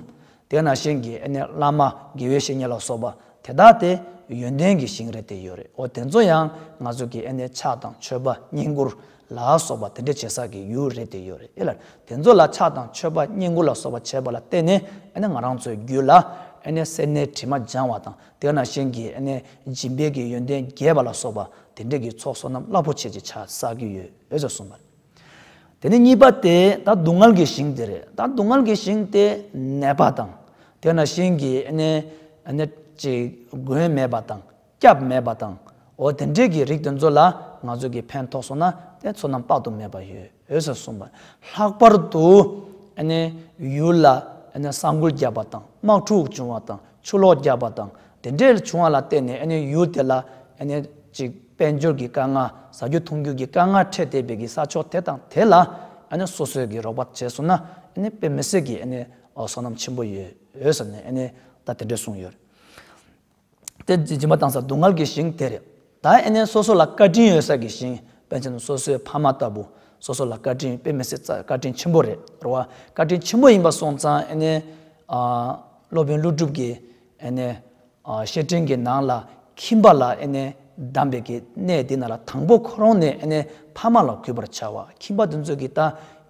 དེ་ནང་བཞིན་གྱི་ཨ་ནི་བླ་མ་དགེ་བའི་བཤེས་གཉེན་ལ་སོགས་པ་དེ་དག་དེ་ཡོན་ཏན་གྱི་ཞིང་རེད་དེ་ཡོད་རེད། འོ་དེ་ཚོ་ཡང་ང་ཚོ་གི་ཨ་ནི་ཕྱག་དང་མཆོད་པ་བསྙེན་བཀུར་ལ་སོགས་པ་དེ་འདྲ་བྱེད་ས་གི་ཡུལ་རེད་དེ་ཡོད་རེད་ཨེ་ལ། དེ་ཚོ་ལ་ཕྱག་དང་མཆོད་པ་བསྙེན་བཀུར་ལ་སོགས་པ་བྱས་པ་ལ་བརྟེན་ནས་ཨ་ནི་ང་རང་ཚོའི་རྒྱུད་ལ་ཨ་ནི་སེར་སྣའི་དྲི་མ་སྦྱང་བ་དང་དེ་ནང་བཞིན་གྱི་ཨ་ནི་སྦྱིན་པའི་གི་ཡོན་ཏན་རྒྱས་པ་ལ་སོགས་པ་དེ་འདྲ་གི་ཚོགས་བསོད་ནམས་རླབས་པོ་ཆེ་ཅིག་ཆགས་བསགས་ཀྱི་ཡོད་ཨེ་ཟེར་གསུངས་པ་རེད། དེ་ནས་གཉིས་པ་དེ་ད་སྡུག་བསྔལ་གྱི་ཞིང་དེ་རེད། ད་སྡུག་བསྔལ་གྱི་ཞིང་དེ་ནད་པ་དང་དེ་ནང་བཞིན་གྱི་ཨ་ནི་ཨ་ནི་ཅིག་མགོན་མེད་པ་དང་སྐྱབས་མེད་པ་དང་། འོ་དེ་འདྲས་ཀྱི་རིགས་དེ་ཚོ་ལ་ ང་ཚོ་གི་ཕན་ཐོགས་སོང་ན་དེ་ཚོར་སྣང་དཔག་ཏུ་མེད་པ་ཡོད་ཟེར་གསུངས་པ། ལྷག་པར་དུ་ཨ་ནི་ཡུལ་ལ་ཨ་ནི་ས་འགུལ་བརྒྱབ་པ་དང་དམག་འཁྲུག་བྱུང་བ་དང་ཆུ་ལོག་བརྒྱབ་པ་དང་དེ་འདྲའི་བྱུང་བ་ལ་བརྟེན་ནས་ཨ་ནི་ཡུལ་དེ་ལ་ཨ་ནི་ཅིག་དཔལ་འབྱོར་གྱི་དཀའ་ངལ་ཟ་རྒྱུ་འཐུང་རྒྱུ་གི་དཀའ་ངལ་འཕྲད་བསྡད་པའི་གི་ས་ཕྱོགས་དེ་དང་དེ་ལ་ཨ་ནི་སོ་སོས་གི་རོགས་པ་བྱས་སོང་ན་ཨ་ནི་དཔེ་མི་སྲིད་ཀྱི་ཨ་ནི་བསོད་ནམས་ཆེན་པོ་ཡོད་ཟེར་ནས་ཨ་ནི་ད་དེ་འདྲ་གསུངས་ཡོད། དེ་སྦྱིན་པ་བཏང་ས་སྡུག་བསྔལ་གྱི་ཞིང་དེ་རེད། ད་ཨ་ནི་སོ་སོ་ལ་བཀའ་དྲིན་ཡོད་ས་གི་ཞིང་། དཔེ་ཆ་ནི་སོ་སོའི་ཕ་མ་ལྟ་བུ། སོ་སོ་ལ་བཀའ་དྲིན་དཔེ་མི་སྲིད་བཀའ་དྲིན་ཆེན་པོ་རེད་རེད་བ། བཀའ་དྲིན་ཆེན་པོ་ཡིན་པ་སོང་ཙང་ཨ་ནི་ཨ་སློབ་དཔོན་ཀླུ་སྒྲུབ་ཀྱིས་ཨ་ནི་ཨ་བཤེས་སྤྲིང་གི་ནང་ལ་ཁྱིམ་པ་ལ་ཨ་ནི་གདམས་པའི་གི་གནས་འདི་ན་ལ་དང་པོ་ཁོ་རང་ནས་ཨ་ནི་ཕ་མ་ལ་གུས་པར་བྱ་བ། ཁྱིམ་པ་དེ་ཚོ་གི་ད་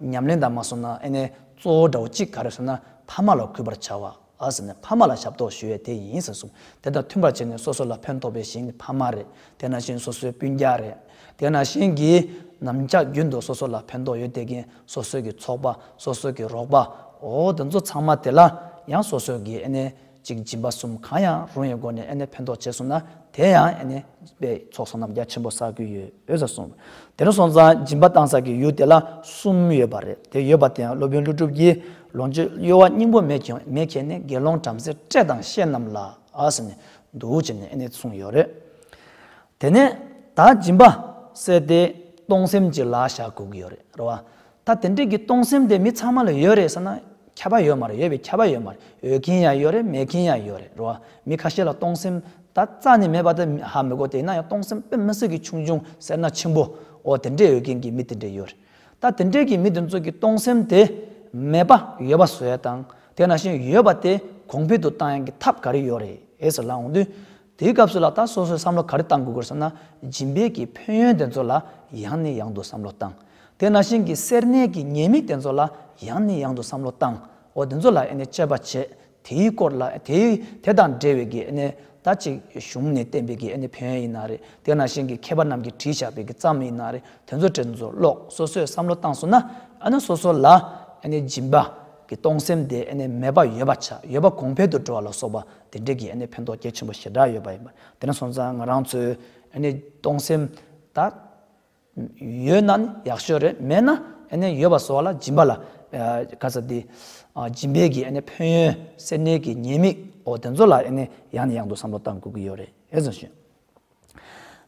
ཉམས་ལེན་དང་མ་སོང་ན་ཨ་ནི་གཙོ་བོ་འདྲ་བོ་གཅིག་ག་རེ་ཟེར་ན་ཕ་མ་ལ་གུས་པར་བྱ་བ། ཨ་ཟེར་ནས་ཕ་མ་ལ་ཞབས་ཏོག་ཞུ་ཡས་དེ་ཡིན་ཟེར་གསུངས། དེ་དང་མཐུན་པར་བྱས་ནས་སོ་སོ་ལ་ཕན་ཐོགས་པའི་ཞིང་ནི་ཕ་མ་རེད། དེ་ནང་བཞིན་སོ་སོའི་སྤུན་ཀྱག་རེད། དེ་ནང་བཞིན་གྱི་ནམ་ཞག་རྒྱུན་དུ་སོ་སོ་ལ་ཕན་ཐོགས་ཡོད་བསྡད་མཁན་སོ་སོའི་གི་ཚོགས་པ། སོ་སོའི་གི་རོགས་པ། འོ་དེ་ཚོ་ཚང་མ་དེ་ལ་ཡང་སོ་སོའི་གི་ཨ་ནི་ཅིག་སྦྱིན་པ་གསུམ་གང་ཡང་རུང་བའི་སྒོ་ནས་ཨ་ནི་ཕན་ཐོགས་བྱས་སོང་ན་དེ་ཡང་ཨ་ནི་དཔེ་ཚོགས་བསོད་ནམས་རྒྱ་ཆེན་པོ་བསགས་ཀྱི་ཡོད་ཟེར་གསུངས། དེ་ནས་སོང་ཙང་སྦྱིན་པ་བཏང་ས་གི་ཡུལ་དེ་ལ་གསུམ་ཡོད་པ་རེད། དེ་ཡོད་པ་དེ་ཡང་སློབ་དཔོན་ཀླུ་སྒྲུབ་ཀྱིས་ལོངས་སྤྱོད་གཡོ་བ་སྙིང་པོ་མེད་མཁན་མེད་མཁན་ནི་དགེ་སློང་བྲམ་ཟེ་བཀྲེས་དང་བཤེས་རྣམས་ལ་ཨ་ཟེར་ནས་འདུག་ཅེས་ནས་ཨ་ནི་གསུངས་ཡོད་རེད། དེ་ནས་ད་སྦྱིན་པ་ཟེར་དེ་གཏོང་སེམས་ཀྱི་ལ་བཞག་དགོས་ཀྱི་ཡོད་རེད་རེད་བ། ད་དེ་འདྲས་ཀྱི་གཏོང་སེམས་དེ་མི་ཚང་མ་ལ་ཡོད་རེད་ཟེར་ན་ཁྱབ་པ་ཡོད་མ་རེད། ཡོད་པའི་ཁྱབ་པ་ཡོད་མ་རེད། ཡོད་མཁན་ཡང་ཡོད་རེད། མེད་མཁན་ཡང་ཡོད་རེད་རེད་བ། མི་ཁ་ཤས་ལ་གཏོང་སེམས་ད་རྩ་ནས་མེད་པ་དེ་ཧ་མི་གོ། དེ་ཡིན་ན་ཡང་གཏོང་སེམས་དཔེ་མི་སྲིད་ཀྱི་ཆུང་ཆུང་སེར་སྣ་ཆེན་པོ་འོ་དེ་འདྲས་ཡོད་མཁན་གྱི་མི་དེ་འདྲས་ཡོད་རེད། ད་དེ་འདྲས་ཀྱི་མི་དེ་ཚོ་གི་གཏོང་སེམས་དེ་མེད་པ་ཡོད་པ་བཟོ་ཡ་དང་དེ་ནང་བཞིན་ཡོད་པ་དེ་གོང་འཕེལ་དུ་བཏང་ཡ་གི་ཐབས་ག་རེ་ཡོད་རེད་ཟེར་ལབ་འོང་དུས། དེའི་སྐབས་སུ་ལ་ད་སོ་སོའི་བསམ་བློ་ག་རེ་བཏང་དགོས་ཀྱི་རེད་ཟེར་ན་སྦྱིན་པའི་གི་ཕན་ཡོན་དེ་ཚོ་ལ་ཡང་ནས་ཡང་དུ་བསམ་བློ་བཏང་། དེ་ནང་བཞིན་གྱི་སེར་སྣའི་གི་ཉེས་དམིགས་དེ་ཚོ་ལ་ཡང་ནས་ཡང་དུ་བསམ་བློ་བཏང་། འོ་དེ་ཚོ་ལ་ཨ་ནི་དཔྱད་པ་བྱེད། དེའི་སྐོར་ལ་དེའི་དེ་དང་འབྲེལ་བའི་གི་ཨ་ནི་ད་ཅིག་གཞུང་ནས་བསྟན་པའི་གི་ཨ་ནི་ཕན་ཡོན་ཡིན་ན་རེད། དེ་ནང་བཞིན་གྱི་མཁས་པ་རྣམས་ཀྱིས་བྲིས་བཞག་པའི་གི་བརྩམས་ཡིན་ན་རེད། དེ་ཚོ་དེ་ཚོ་ཀློག་སོ་སོས་བསམ་བློ་བཏང་སོང་ན་ཨ་ནི་སོ་སོ་ལ་ཨ་ནི་སྦྱིན་པ་གི་གཏོང་སེམས་དེ་ཨ་ནི་མེད་པ་ཡོད་པ་ཆགས། ཡོད་པ་གོང་འཕེལ་དུ་འགྲོ་བ་ལ་སོགས་པ་དེ་འདྲས་ཀྱི་ཨ་ནི་ཕན་ཐོགས་གལ་ཆེན་པོ་ཞེ་དྲག་ཡོད་པ་ཡིན་པ། དེ་ནས་སོང་ཙང་ང་རང་ཚོའི་ཨ་ནི་གཏོང་སེམས་ད་ཡོད་ན་ནི་ཡག་ཤོས་རེད། མེད་ན་ཨ་ནི་ཡོད་པ་བཟོ་བ་ལ་སྦྱིན་པ་ལ་ཨ་ག་ས་དེ་ཨ་སྦྱིན་པའི་གི་ཨ་ནི་ཕན་ཡོན་སེར་སྣའི་གི་ཉེས་དམིགས་འོ་དེ་ཚོ་ལ་ཨ་ནི་ཡང་ནས་ཡང་དུ་བསམ་བློ་བཏང་དགོས་ཀྱི་ཡོད་རེད་ཨེ་ཟེར་ཞུ།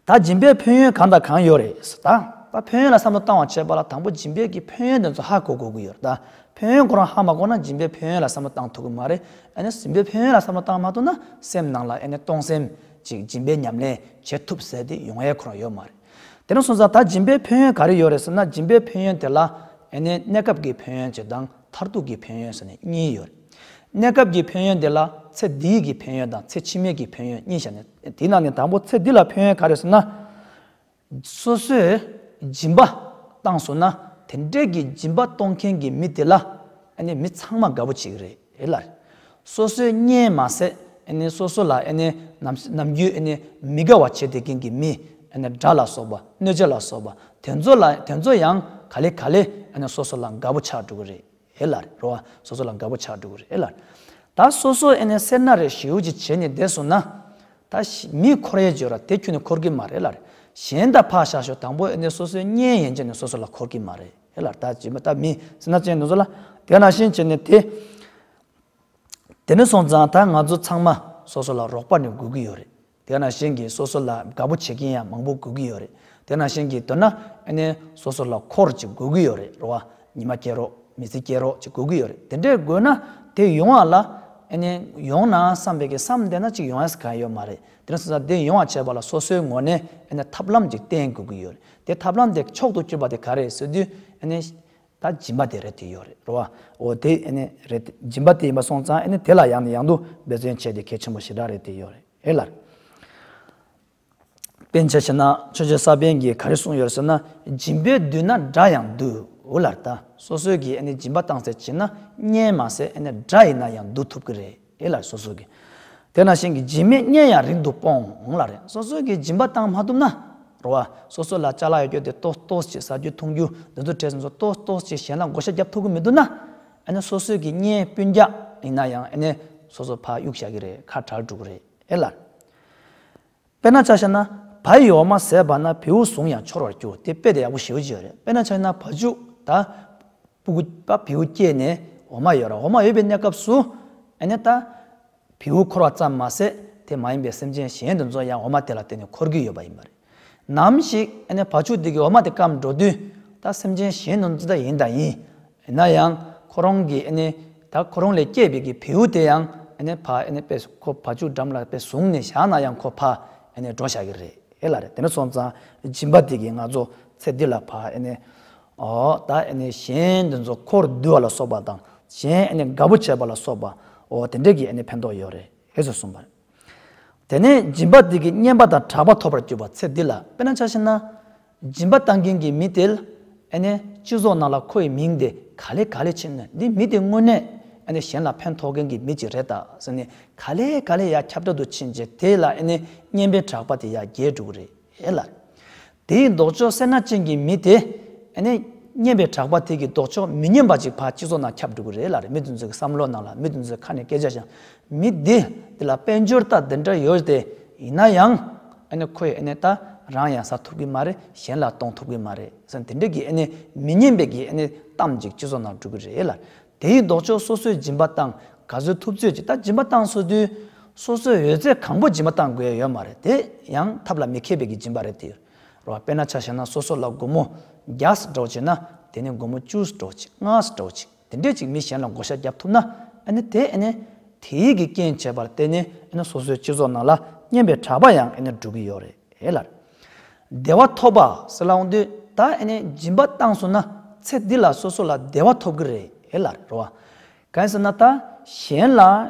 ད་སྦྱིན་པའི་ཕན་ཡོན་གང་དང་གང་ཡོད་རེད། ད་ད་ཕན་ཡོན་ལ་བསམ་བློ་བཏང་བ་བྱས་པ་ལ་དང་པོ་སྦྱིན་པའི་གི་ཕན་ཡོན་དེ་ཚོ་ཧ་གོ་དགོས་ཀྱི་ཡོད་རེད། ད་ཕན་ཡོན་ཁོ་རང་ཧ་མ་གོ་ན་སྦྱིན་པའི་ཕན་ཡོན་ལ་བསམ་བློ་བཏང་ཐུབ་ཀྱི་མ་རེད། ཨ་ནི་སྦྱིན་པའི་ཕན་ཡོན་ལ་བསམ་བློ་བཏང་མ་ཐུབ་ན་སེམས་ནང་ལ་ཨ་ནི་གཏོང་སེམས་ཅིག་སྦྱིན་པའི་ཉམས་ལེན་བྱེད་ཐུབ་ཟེར་དེ་ཡོང་ཡས་ཁོ་རང་ཡོད་མ་རེད། དེ་ནས་སོང་ཙང་ད་སྦྱིན་པའི་ཕན་ཡོན་ག་རེ་ཡོད་རེད་ཟེར་ན་སྦྱིན་པའི་ཕན་ཡོན་དེ་ལ་ཨ་ནི་གནས་སྐབས་ཀྱི་ཕན་ཡོན་ཅིག་དང་མཐར་ཐུག་གི་ཕན་ཡོན་ཟེར་ནས་གཉིས་ཡོད་རེད། གནས་སྐབས་ཀྱི་ཕན་ཡོན་དེ་ལ་ཚེ་འདིའི་གི་ཕན་ཡོན་དང་ཚེ་ཕྱི་མའི་གི་ཕན་ཡོན་གཉིས་བཞག་ནས་དེའི་ནང་ནས་དང་པོ་ཚེ་འདི་ལ་ཕན་ཡོན་ག་རེ་ཟེར་ན། སོ་སོས་སྦྱིན་པ་བཏང་སོང་ན་དེ་འདྲས་ཀྱི་སྦྱིན་པ་གཏོང་མཁན་གྱི་མི་དེ་ལ་ཨ་ནི་མི་ཚང་མ་དགའ་པོ་བྱེད་ཀྱི་རེད་ཨེ་ལ། སོ་སོའི་གཉེན་མ་ཟད་ཨ་ནི་སོ་སོ་ལ་ཨ་ནི་ནམ་ནམ་རྒྱུན་ཨ་ནི་མི་དགའ་བ་བྱེད་བསྡད་མཁན་གྱི་མི་ཨ་ནི་དགྲ་ལ་སོགས་པ་གནོད་བྱེད་ལ་སོགས་པ་དེ་ཚོ་ལ་དེ་ཚོ་ཡང་ག་ལེ་ག་ལེ་ཨ་ནི་སོ་སོ་ལ་དགའ་པོ་ཆགས་འགྲོ་གི་རེད། ཨེ་ལ་རེད་རོ། སོ་སོ་ལ་དགའ་པོ་ཆགས་འགྲོ་གི་རེད་ཨེ་ལ། ད་སོ་སོ་ཨེ་ནས་སེར་སྣ་རེ་ཞེ་པོ་ཅིག་བྱས་ནས་བསྡད་སོང་ན། ད་ཤི་མི་འཁོར་ཡས་བརྗོད་ར་དེ་ཁྱོན་ནས་འཁོར་གི་མ་རེད་ལ་རེད། གཞན་དག་ཕར་བཞག་ཤོག་དང་པོ་ཨེ་ནས་སོ་སོའི་གཉེན་ཡན་ཆད་ནས་སོ་སོ་ལ་འཁོར་གི་མ་རེད་ཨེ་ལ། ད་སྦྱིན་པ་ད་མི་སེར་སྣ་ཅན་དེ་ཚོ་ལ་དེ་ནང་བཞིན་བྱས་ནས་དེ། དེ་ནས་སོང་ཙང་ད་ང་ཚོ་ཚང་མ་སོ་སོ་ལ་རོགས་པ་ནི་དགོས་ཀྱི་ཡོད་རེད། དེ་ནང་བཞིན་གྱི་སོ་སོ་ལ་དགའ་པོ་བྱེད་མཁན་ཡང་མང་པོ་དགོས་ཀྱི་ཡོད་རེད། དེ་ནང་བཞིན་གྱི་མདོར་ན་ཨ་ནི་སོ་སོ་ལ་འཁོར་ཅིག་དགོས་ཀྱི་ཡོད་རེད་རོ། ཉི་མ་སྐྱེལ་རོགས་མི་ཚེ་སྐྱེལ་རོགས་ཅིག་དགོས་ཀྱི་ཡོད་རེད། དེ་འདྲས་དགོས་ན་དེ་ཡོང་བ་ལ་ཨ་ནི་ཡོང་ན་བསམ་པའི་གི་བསམ་བསྡད་ན་ཅིག་ཡོང་ཡ་གང་ཡོད་མ་རེད། དེ་ནས་སོང་ཙང་དེ་ཡོང་བ་བྱས་པ་ལ་སོ་སོའི་ངོས་ནས་ཨ་ནི་ཐབས་ལམ་ཅིག་བསྟེན་དགོས་ཀྱི་ཡོད་རེད། དེ་ཐབས་ལམ་དེ་མཆོག་ཏུ་གྱུར་པ་དེ་ག་རེད་ཟེར་དུས་ཨ་ནི། ད་སྦྱིན་པ་དེ་རེད་དེ་ཡོད་རེད་རོ། འོ་དེ་ཨེ་ནི་རེད་དེ་སྦྱིན་པ་དེ་ཡིན་པ་སོང་ཙང་ཨེ་ནི་དེ་ལ་ཡང་ནས་ཡང་དུ་འབད་བརྩོན་བྱས་ཏེ་གལ་ཆེན་པོ་ཞེ་དྲག་རེད་དེ་ཡོད་རེད་ཨེ་ལ། དཔེར་ན་ཆ་བཞག་ན་ཆོས་རྗེ་ས་པཎ་གྱིས་ག་རེ་གསུངས་ཡོད་ཟེར་ན། སྦྱིན་པས་བསྡུས་ན་དགྲ་ཡང་བསྡུ་འོ་ལ། ད་སོ་སོས་ཀྱིས་ཨེ་ནི་སྦྱིན་པ་བཏང་ཚད་བྱས་ན་གཉེན་མ་ཟད་ཨེ་ནི་དགྲ་ཡིན་ན་ཡང་བསྡུ་ཐུབ་ཀྱི་རེད། ཨེ་ལ་སོ་སོ་གི། དེ་ནང་བཞིན་གྱི་སྦྱིན་མེད་གཉེན་ཡང་རིང་དུ་སྤོང་འོང་ལ་རེད། སོ་སོ་གི་སྦྱིན་པ་བཏང་མ་ཐུབ་ན། རོ་བ། སོ་སོ་ལ་ཅ་ལག་ཡོད་རྒྱུ་དེ་ཏོག་ཏོག་ཅིག་ཟ་རྒྱུ་འཐུང་རྒྱུ་འདི་ཚོ་བྲེལ་ཟིན་ཚོ་ཏོག་ཏོག་ཅིག་གཞན་ལ་བགོ་བཤའ་རྒྱབ་ཐུབ་ཀྱི་མི་འདུག་ན། ཨ་ནི་སོ་སོ་གི་གཉེན་སྤུན་ཀྱག་ཡིན་ན་ཡང་ཨ་ནི་སོ་སོ་ཕར་གཡུག་བཞག་གི་རེད། ཁ་བྲལ་འགྲོ་གི་རེད། ཨེ་ལ། དཔེར་ན་ཆ་བཞག་ན། བ་ཡི་འོ་མ་ཟས་པ་ན་བེའུ་ཟུངས་ཡང་འཆོར་བར་འགྱུར། དེ་དཔེ་དེ་ཡག་པོ་ཞེ་པོ་ཅིག་ཡོད་རེད། དཔེར་ན་ཆ་བཞག་ན་བ་ཕྱུགས་ད་སྤུ་གུ་པ་བེའུ་སྐྱེས་ནས་འོ་མ་ཡོད་ར། འོ་མ་ཡོད་པའི་གནས་སྐབས་སུ་ཨ་ནི་ད་བེའུ་འཁོར་བ་ཙམ་མ་ཟད་དེ་མ་ཡིན་པའི་སེམས་ཅན་གཞན་དེ་ཚོ་ཡང་འོ་མ་དེ་ལ་བརྟེན་ནས་འཁོར་གྱི་ཡོད་པ་ཡིན་པ་རེད། ནམ་ཞིག་ཨ་ནི་བ་ཕྱུགས་དེ་གི་འོ་མ་དེ་སྐམ་འགྲོ་དུས་ད་སེམས་ཅན་གཞན་དེ་ཚོ་ད་ཡིན་དང་ཡིན། ཡིན་ན་ཡང་ཁོ་རང་གི་ཨ་ནི་ད་ཁོ་རང་ལས་སྐྱེས་པའི་གི་བེའུ་དེ་ཡང་ཨ་ནི་ཕ་ཨ་ནི་དཔེ་ཁོ་བ་ཕྱུགས་འགྲམ་ལ་དཔེ་བཟུང་ནས་བཞག་ན་ཡང་ཁོ་ཕ་ཨ་ནི་འགྲོ་བཞག་གི་རེད་ཨེ་ལ་རེད། དེ་འདྲ་སོང་ཙང་སྦྱིན་པ་དེ་གིས་ང་ཚོ་ཚེ་འདི་ལ་ཕ་ཨ་ནི་ཨོ་ད་ཨ་ནི་གཞན་དེ་ཚོ་འཁོར་འདུལ་བ་ལ་སོགས་པ་དང་གཞན་ཨ་ནི་དགའ་པོ་བྱེད་པ་ལ་སོགས་པ་ཨོ་དེ་འདྲས་ཀྱི་ཨ་ནི་ཕན་ཐོགས་ཡོད་རེད་ཨེ་ཟེར་གསུངས་པ་རེད། དེ་ནས་སྦྱིན་པ་འདི་གིས་སྙན་པ་དང་གྲགས་པ་ཐོབ་པར་འགྱུར་བ་ཚེ་འདི་ལ། དཔེར་ན་ཆ་བཞག་ན། སྦྱིན་པ་བཏང་མཁན་གྱི་མི་དེ་ཨ་ནི་སྤྱི་ཚོགས་ནང་ལ་ཁོ་ཡི་མིང་དེ་ག་ལེ་ག་ལེ་ཕྱིན་ནས་འདི་མི་དེ་དངོས་གནས་ཨ་ནི་གཞན་ལ་ཕན་ཐོགས་མཁན་གྱི་མི་ཅིག་རེད་ད་ཟེར་ནས་ག་ལེ་ག་ལེ་ཡར་ཁྱབ་བསྒྲགས་དུ་ཕྱིན་རྗེས་དེ་ལ་ཨ་ནི་སྙན་པའི་གྲགས་པ་དེ་ཡར་རྒྱས་འགྲོ་གི་རེད། ཨེ་ལ། དེའི་ལྡོག་ཕྱོགས་སེར་སྣ་ཅན་གྱི་མི་དེ། ཨ་ནི་སྙན་པའི་གྲགས་པ་དེ་གི་ལྡོག་ཕྱོགས་མི་སྙན་པ་ཅིག་ཕར་སྤྱི་ཚོགས་ནང་ཁྱབ་འགྲོ་གི་རེད་ལ་རེད། མི་དེ་ཚོའི་བསམ་བློ་ནང་ལ་མི་དེ་ཚོའི་ཁ་ནས་སྐད་ཆ་བཤད། མི་འདི་འདི་ལ་དཔལ་འབྱོར་ད་འདི་འདྲ་ཡོད་དེ་ཡིན་ན་ཡང་ཨ་ནི་ཁོས་ཨ་ནི་ད་རང་ཡང་ཟ་ཐུབ་ཀྱི་མ་རེད། གཞན་ལ་གཏོང་ཐུབ་ཀྱི་མ་རེད་ཟེར་དེ་འདྲ་གི་ཨ་ནི་མི་སྙན་པའི་གི་ཨ་ནི་གཏམ་ཅིག་སྤྱི་ཚོགས་ནང་འགྲོ་གི་རེད་ལ། དེའི་ལྡོག་ཕྱོགས་སོ་སོའི་སྦྱིན་པ་བཏང་ག་ཚོད་ཐུབ་ཚོད་ཀྱིས་ད་སྦྱིན་པ་བཏང་སོང་དུས་སོ་སོའི་ཡོད་ཚད་གང་པོ་སྦྱིན་པ་བཏང་དགོས་ཡ་ཡོད་མ་རེད། དེ་ཡང་ཐབས་ལ་མི་མཁས་པའི་གི་སྦྱིན་པ་རེད་དེ། རེད་བ། དཔེར་ན་ཆ་བཞག་ན་སོ་སོ་ལ་སྒོར་མོ་བརྒྱ་ཙམ་འདྲ་བོ་བྱས་ན་དེ་ནས་སྒོར་མོ་བཅུ་ཙམ་འདྲ་བོ་ཅིག་ལྔ་ཙམ་འདྲ་བོ་ཅིག་དེ་འདྲས་ཅིག་མི་གཞན་ལ་བགོ་བཤའ་རྒྱབ་ཐུབ་ན་ཨ་ནི་དེ་ཨ་ནི་དེའི་གི་རྐྱེན་བྱས་པར་བརྟེན་ནས་ཨ་ནི་སོ་སོའི་སྤྱི་ཚོགས་ནང་ལ་སྙན་པའི་གྲགས་པ་ཡང་ཨ་ནི་འགྲོ་གི་ཡོད་རེད། ཨེ་ལ། བདེ་བ་ཐོབ་པ་ཟེར་ལབ་འོང་དུས་ད་ཨེ་ནས་སྦྱིན་པ་བཏང་སོང་ན་ཚེ་འདི་ལ་སོ་སོ་ལ་བདེ་བ་ཐོབ་ཀྱི་རེད། ཨེ་ལ་རེད་བ། གང་ཡིན་ཟེར་ན་ད་གཞན་ལ་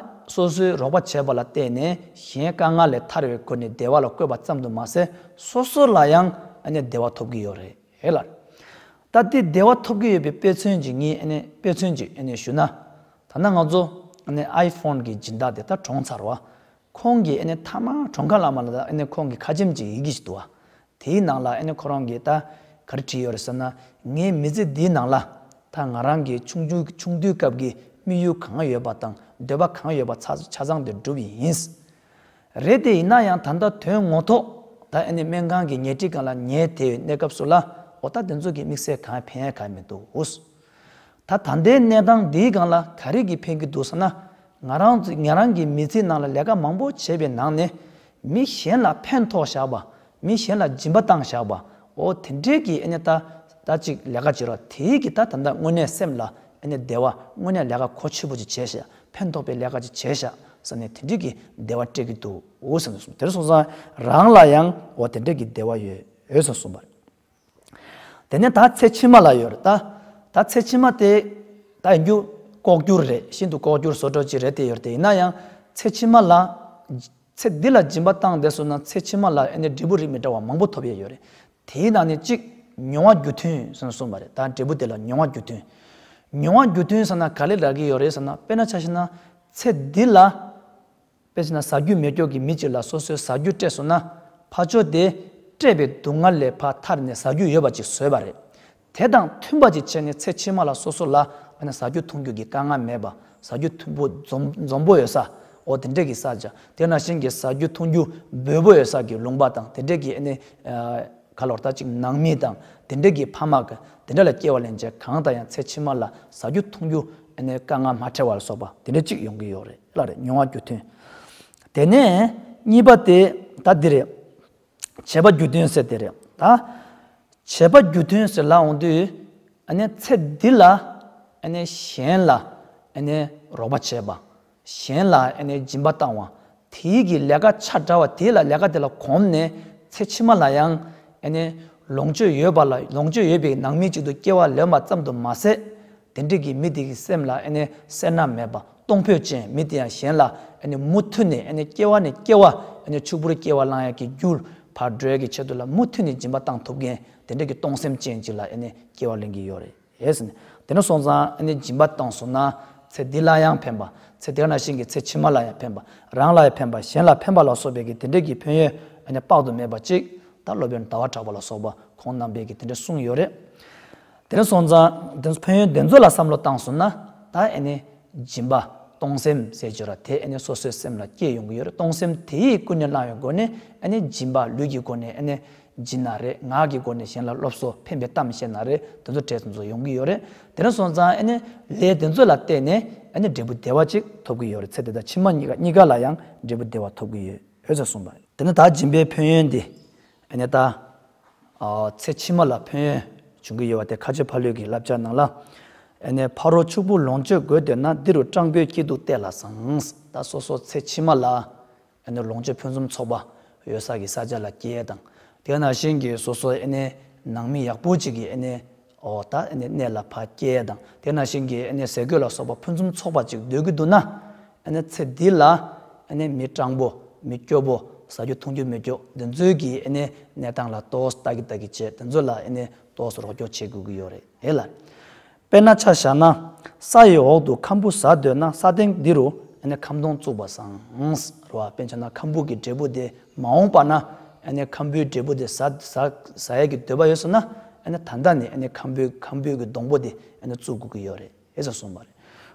སོ་སོའི་རོགས་པ་བྱས་པ་ལ་བརྟེན་ནས་གཞན་དཀའ་ངལ་ལས་ཐར་བའི་སྒོ་ནས་བདེ་བ་ལ་བཀོད་པ་ཙམ་དུ་མ་ཟད་སོ་སོ་ལ་ཡང་ཨེ་ནས་བདེ་བ་ཐོབ་ཀྱི་ཡོད་རེད། ཨེ་ལ། ད་དེ་བདེ་བ་ཐོབ་ཀྱི་ཡོད་པའི་དཔེ་མཚོན་ཅིག་ངས་ཨེ་ནས་དཔེ་མཚོན་ཅིག་ཨེ་ནས་ཞུ་ན། ད་ནང་ང་ཚོ་ཨེ་ནས་ཨའི་ཕོན་གྱི་སྦྱིན་བདག་དེ་ད་གྲོངས་ཚར་བ། ཁོང་གིས་ཨེ་ནས་མཐའ་མ་གྲོངས་ཁ་ལ་མ་ལ་ཨེ་ནས་ཁོང་གི་ཁ་ཆེམས་ཅིག་ཡི་གེ་ཞིག་འདུག་བ། དེའི་ནང་ལ་ཨེ་ནས་ཁོ་རང་གིས་ད་ག་རེ་བྲིས་ཡོད་རེད་ཟེར་ན། ངའི་མི་ཚེ་འདིའི་ནང་ལ་ད་ང་རང་གི་ཆུང་ཆུང་ཆུང་དུས་སྐབས་ཀྱི་དམིགས་ཡུལ་གང་ཡོད་པ་དང་འདོད་པ་གང་ཡོད་པ་ཆ་ཆ་ཚང་དེ་འགྲུབ་ཡིན། རེད་དེ་ཡིན་ན་ཡང་ད་ལྟ་དོན་ངོ་ཐོག་ད་ཨེ་ནས་སྨན་ཁང་གི་ཉལ་ཁྲིའི་སྒང་ལ་ཉལ་བསྡད་ཡོད་གནས་སྐབས་སུ་ལ་འོ་ད་དེ་ཚོ་གི་དམིགས་བསལ་གང་ཕན་ཡ་གང་མི་འདུག་ད་ད་ལྟའི་གནས་སྟངས་འདིའི་སྒང་ལ་ག་རེ་གི་ཕན་གི་འདུག་ཟེར་ན། ང་རང་ཚོ་ང་རང་གི་མི་ཚེའི་ནང་ལ་ལས་ཀ་མང་པོ་བྱས་པའི་ནང་ནས་མི་གཞན་ལ་ཕན་ཐོགས་བཞག་པ། མི་གཞན་ལ་སྦྱིན་པ་བཏང་བཞག་པ། འོ་དེ་འདྲའི་གི་ཨེ་ནས་ད་ད་ཅིག་ལས་ཀ་བྱེད་རོགས་དེའི་གི་ད་ད་ལྟ་དངོས་གནས་སེམས་ལ་ཨེ་ནས་བདེ་བ་དངོས་གནས་ལས་ཀ་གོ་ཆོད་པོ་ཅིག་བྱས་ཤག་ཕན་ཐོགས་པའི་ལས་ཀ་ཅིག་བྱས་ཤག་ཟེར་ནས་དེ་འདྲའི་གི་བདེ་བ་སྤྲད་ཀྱི་འདུག་འོ་ཟེར་ནས་གསུངས། དེར་སོང་ཙང་རང་ལ་ཡང་འོ་དེ་འདྲའི་གི་བདེ་བ་ཡོད་འོ་ཟེར་གསུངས་པ་རེད། དེ་ནས་ད་ཚེ་ཕྱི་མ་ལ་ཡོད་རེད་ད། ད་ཚེ་ཕྱི་མ་དེ་ད་ཡིན་རྒྱུ་ལྐོག་གྱུར་རེད། ཤིན་ཏུ་ལྐོག་གྱུར་བཟོ་འདྲ་ཅིག་རེད་དེ་ཡོད་རེད་དེ། ཡིན་ན་ཡང་ཚེ་ཕྱི་མ་ལ་ཚེ་འདི་ལ་སྦྱིན་པ་བཏང་བསྡད་སོང་ན་ཚེ་ཕྱི་མ་ལ་ཨེ་ནས་འབྲས་བུ་རིགས་མི་འདྲ་བ་མང་པོ་ཐོབ་ཡས་ཡོད་རེད། དེའི་ནང་ནས་གཅིག་མྱོང་བ་རྒྱུ་མཐུན་ཟེར་ནས་གསུངས་པ་རེད། ད་འབྲས་བུ་དེ་ལ་མྱོང་བ་རྒྱུ་མཐུན། མྱོང་བ་རྒྱུ་མཐུན་ཟེར་ན་ག་ལེ་རག་གི་ཡོད་རེད་ཟེར་ན། དཔེར་ན་ཆ་བཞག་ན་ཚེ་འདི་ལ། དཔེར་ན་ཟ་རྒྱུ་མེད་སྐྱོ་གི་མི་གཅིག་ལ་སོ་སོའི་ཟ་རྒྱུ་སྤྲད་སོང་ན་ཕར་ཕྱོགས་དེ་སྤྲད་པའི་སྡུག་བསྔལ་ལས་ཕར་ཐར་ནས་ཟ་རྒྱུ་ཡོད་པ་ཅིག་བཟོས་པ་རེད། དེ་དང་མཐུན་པ་ཅིག་བྱས་ནས་ཚེ་ཕྱི་མ་ལ་སོ་སོ་ལ་ཨ་ནི་ཟ་རྒྱུ་འཐུང་རྒྱུ་གི་དཀའ་ངལ་མེད་པ། ཟ་རྒྱུ་འཐུང་པོ་འཛོམས་འཛོམས་པོ་ཡོད་ས། འོ་དེ་འདྲས་ཀྱི་ས་ཆ། དེ་ནང་བཞིན་གྱི་ཟ་རྒྱུ་འཐུང་རྒྱུ་འབོལ་པོ་ཡོད་ས་གི་ལུང་པ་དང་དེ་འདྲས་ཀྱི་ཨ་ནི། ག་ལོར་ད་ཅིག་ནང་མི་དང་དེ་འདྲ་གི་ཕ་མ་གི་དེ་འདྲ་ལ་སྐྱེ་བ་ལེན་བྱས་གང་ལྟར་ཡང་ཚེ་ཕྱི་མ་ལ་ཟ་རྒྱུ་འཐུང་རྒྱུ་ཨ་ནི་དཀའ་ངལ་མ་འཕྲད་པ་ལ་སོགས་པ་དེ་འདྲ་ཅིག་ཡོང་གི་ཡོད་རེད་ལ་རེད། མྱོང་བ་རྒྱུ་མཐུན། དེ་ནས་གཉིས་པ་དེ་ད་འདི་རེད། བྱེད་པ་རྒྱུ་མཐུན་ཟེར་དེ་རེད་ད། བྱེད་པ་རྒྱུ་མཐུན་ཟེར་ལབ་འོང་དུས་ཨ་ནི་ཚེ་འདི་ལ་ཨ་ནི་གཞན་ལ་ཨ་ནི་རོགས་པ་བྱེད་པ། གཞན་ལ་ཨ་ནི་སྦྱིན་པ་བཏང་བ། དེའི་གི་ལས་ཀ་ཆ་འདྲ་བ་དེ་ལ་ལས་ཀ་དེ་ལ་གོམས་ནས་ཚེ་ཕྱི་མ་ལ་ཡང་ཨ་ནི་ལོངས་སྤྱོད་ཡོད་པ་ལ་ལོངས་སྤྱོད་ཡོད་པའི་ནང་མི་གཅིག་ཏུ་སྐྱེ་བ་ལེན་པ་ཙམ་དུ་མ་ཟད། དེ་འདྲ་གི་མི་དེ་གི་སེམས་ལ་ཨ་ནི་སེར་སྣ་མེད་པ་གཏོང་ཕོད་ཅན། མི་དེ་ཡང་གཞན་ལ་ཨ་ནི་མུ་མཐུད་ནས་ཨ་ནི་སྐྱེ་བ་ནས་སྐྱེ་བ་ཨ་ནི་ཕྱུག་པོར་སྐྱེ་བ་བླང་ཡག་གི་རྒྱུར་ཕར་འགྲོ་ཡག་གི་ཆེད་དུ་ལ་མུ་མཐུད་ནས་སྦྱིན་པ་བཏང་ཐུབ་མཁན་དེ་འདྲ་གི་གཏོང་སེམས་ཅན་ཅིག་ལ་ཨ་ནི་སྐྱེ་བ་ལེན་གྱི་ཡོད་རེད། ཨེ་ཟེར་ནས། དེ་འདྲ་སོང་ཙང་ཨ་ནི་སྦྱིན་པ་བཏང་སོང་ན་ཚེ་འདི་ལ་ཡང་ཕན་པ། ཚེ་དེ་ནང་བཞིན་གྱི་ཚེ་ཕྱི་མ་ལ་ཡང་ཕན་པ། རང་ལ་ཡང་ཕན་པ། གཞན་ལ་ཕན་པ་ལ་སོགས་པའི་གི་དེ་འདྲའི་གི་ཕན་ཡོན་ཨ་ནི་དཔག་ཏུ་མེད་པ་ཅིག་ད་སློབ་དཔོན་ཟླ་བ་གྲགས་པ་ལ་སོགས་པ་ཁོང་རྣམ་པས་གི་དེ་འདྲ་གསུངས་ཡོད་རེད། དེ་འདྲ་སོང་ཙང་དེ་ཕན་ཡོན་དེ་ཚོ་ལ་བསམ་བློ་བཏང་སོང་ན་ད་ཨ་ནི་སྦྱིན་པ་ གཏོང་སེམས་ཟེར་གྱི་ཡོད་ར། དེ་ཨ་ནི་སོ་སོའི་སེམས་ལ་སྐྱེ་ཡོང་གི་ཡོད་རེད། གཏོང་སེམས་དེ་ཡིས་ཀུན་ནས་བསླངས་པའི་སྒོ་ནས་ཨ་ནི་སྦྱིན་པ་ལུས་ཀྱི་སྒོ་ནས་ཨ་ནི་སྦྱིན་ན་རེད། ངག་གི་སྒོ་ནས་གཞན་ལ་སློབ་གསོ་ཕན་པའི་གཏམ་བཤད་ན་རེད། དེ་ཚོ་གྲས་དེ་ཚོ་ཡོང་གི་ཡོད་རེད། དེ་འདྲ་སོང་ཙང་ཨ་ནི་ལས་དེ་ཚོ་ལ་བརྟེན་ནས་ཨ་ནི་འབྲས་བུ་བདེ་བ་ཅིག་ཐོབ་ཀྱི་ཡོད་རེད། ཚེ་འདི་དང་ཕྱི་མ་གཉིས་ཀ་གཉིས་ཀ་ལ་ཡང་འབྲས་བུ་བདེ་བ་ཐོབ་ཀྱི་ཡོད། འོ་ཟེར་གསུངས་པ་རེད། དེ་ནི་ད་སྦྱིན་པའི་ཕན་ཡོན་འདི་ཨ་ནི་ད་ཨ་ཚེ་ཕྱི་མ་ལ་ཕན་ཡོན་འབྱུང་གི་ཡོད་པ་དེ་ཁ་ཆེ་ཕ་ལོས་ཀྱི་བསླབ་བྱ་ནང་ལ། ཨ་ནི་ཕ་རོལ་ཕྱུག་པོ་ལོངས་སྤྱོད་དགོས་འདོད་ན། འདི་རུ་སྤྲང་པོའི་སྐྱིད་སྡུག་གཏད་ལ་བཟང་། ད་སོ་སོ་ཚེ་ཕྱི་མ་ལ་ཨ་ནི་ལོངས་སྤྱོད་ཕུན་སུམ་ཚོགས་པ་ཡོད་ས་གི་ས་ཆ་ལ་སྐྱེས་དང་། དེ་ནང་བཞིན་གྱི་སོ་སོ་ཨ་ནི་ནང་མི་ཡག་པོ་ཅིག་གི་ཨ་ནི་འོ་ད་ཨ་ནི་གནས་ལ་ཕར་སྐྱེས་དང་། དེ་ནང་བཞིན་གྱི་ཨ་ནི་ཟས་གོས་ལ་སོགས་པ་ཕུན་སུམ་ཚོགས་པ་ཅིག་འདོད་ཀྱི་འདུག་ན། ཨ་ནི་ཚེ་འདི་ལ་ཨ་ནི་མི་སྤྲང་པོ་མི་སྐྱོ་པོ་ཟ་རྒྱུ་འཐུང་རྒྱུ་མི་སྐྱོ་འདི་ཚོའི་གི་ཨ་ནི་གནས་སྟངས་ལ་ཏོག་ཙམ་ལྟ་གི་ལྟ་གི་བྱས། དེ་ཚོ་ལ་ཨ་ནི་ཏོག་ཙམ་རོགས་སྐྱོར་བྱེད་དགོས་ཀྱི་ཡོད་རེད། ཨེ་ལ། དཔེར་ན་ཆ་བཞག་ན། ས་ཡི་འོག་ཏུ་ཁམ་བུ་ཟ་འདོད་ན། ས་སྟེང་འདི་རུ་ཨ་ནི་ཁམ་སྡོང་བཙུགས་པ་བཟང་། རེད་བ། དཔེར་ན་ཆ་བཞག་ན་ཁམ་བུ་གི་འབྲས་བུ་དེ་མ་འོངས་པ་ན་ཨ་ནི་ཁམ་བུའི་འབྲས་བུ་དེ་ཟ་ཟ་ཟ་ཡས་ཀྱི་འདོད་པ་ཡོད་སོང་ན། ཨ་ནི་ད་ལྟ་ནས་ཨ་ནི་ཁམ་བུའི་ཁམ་བུའི་གི་སྡོང་པོ་དེ་ཨ་ནི་བཙུགས་དགོས་ཀྱི་ཡོད་རེད། ཨེ་ཟེར་གསུངས་པ་རེད།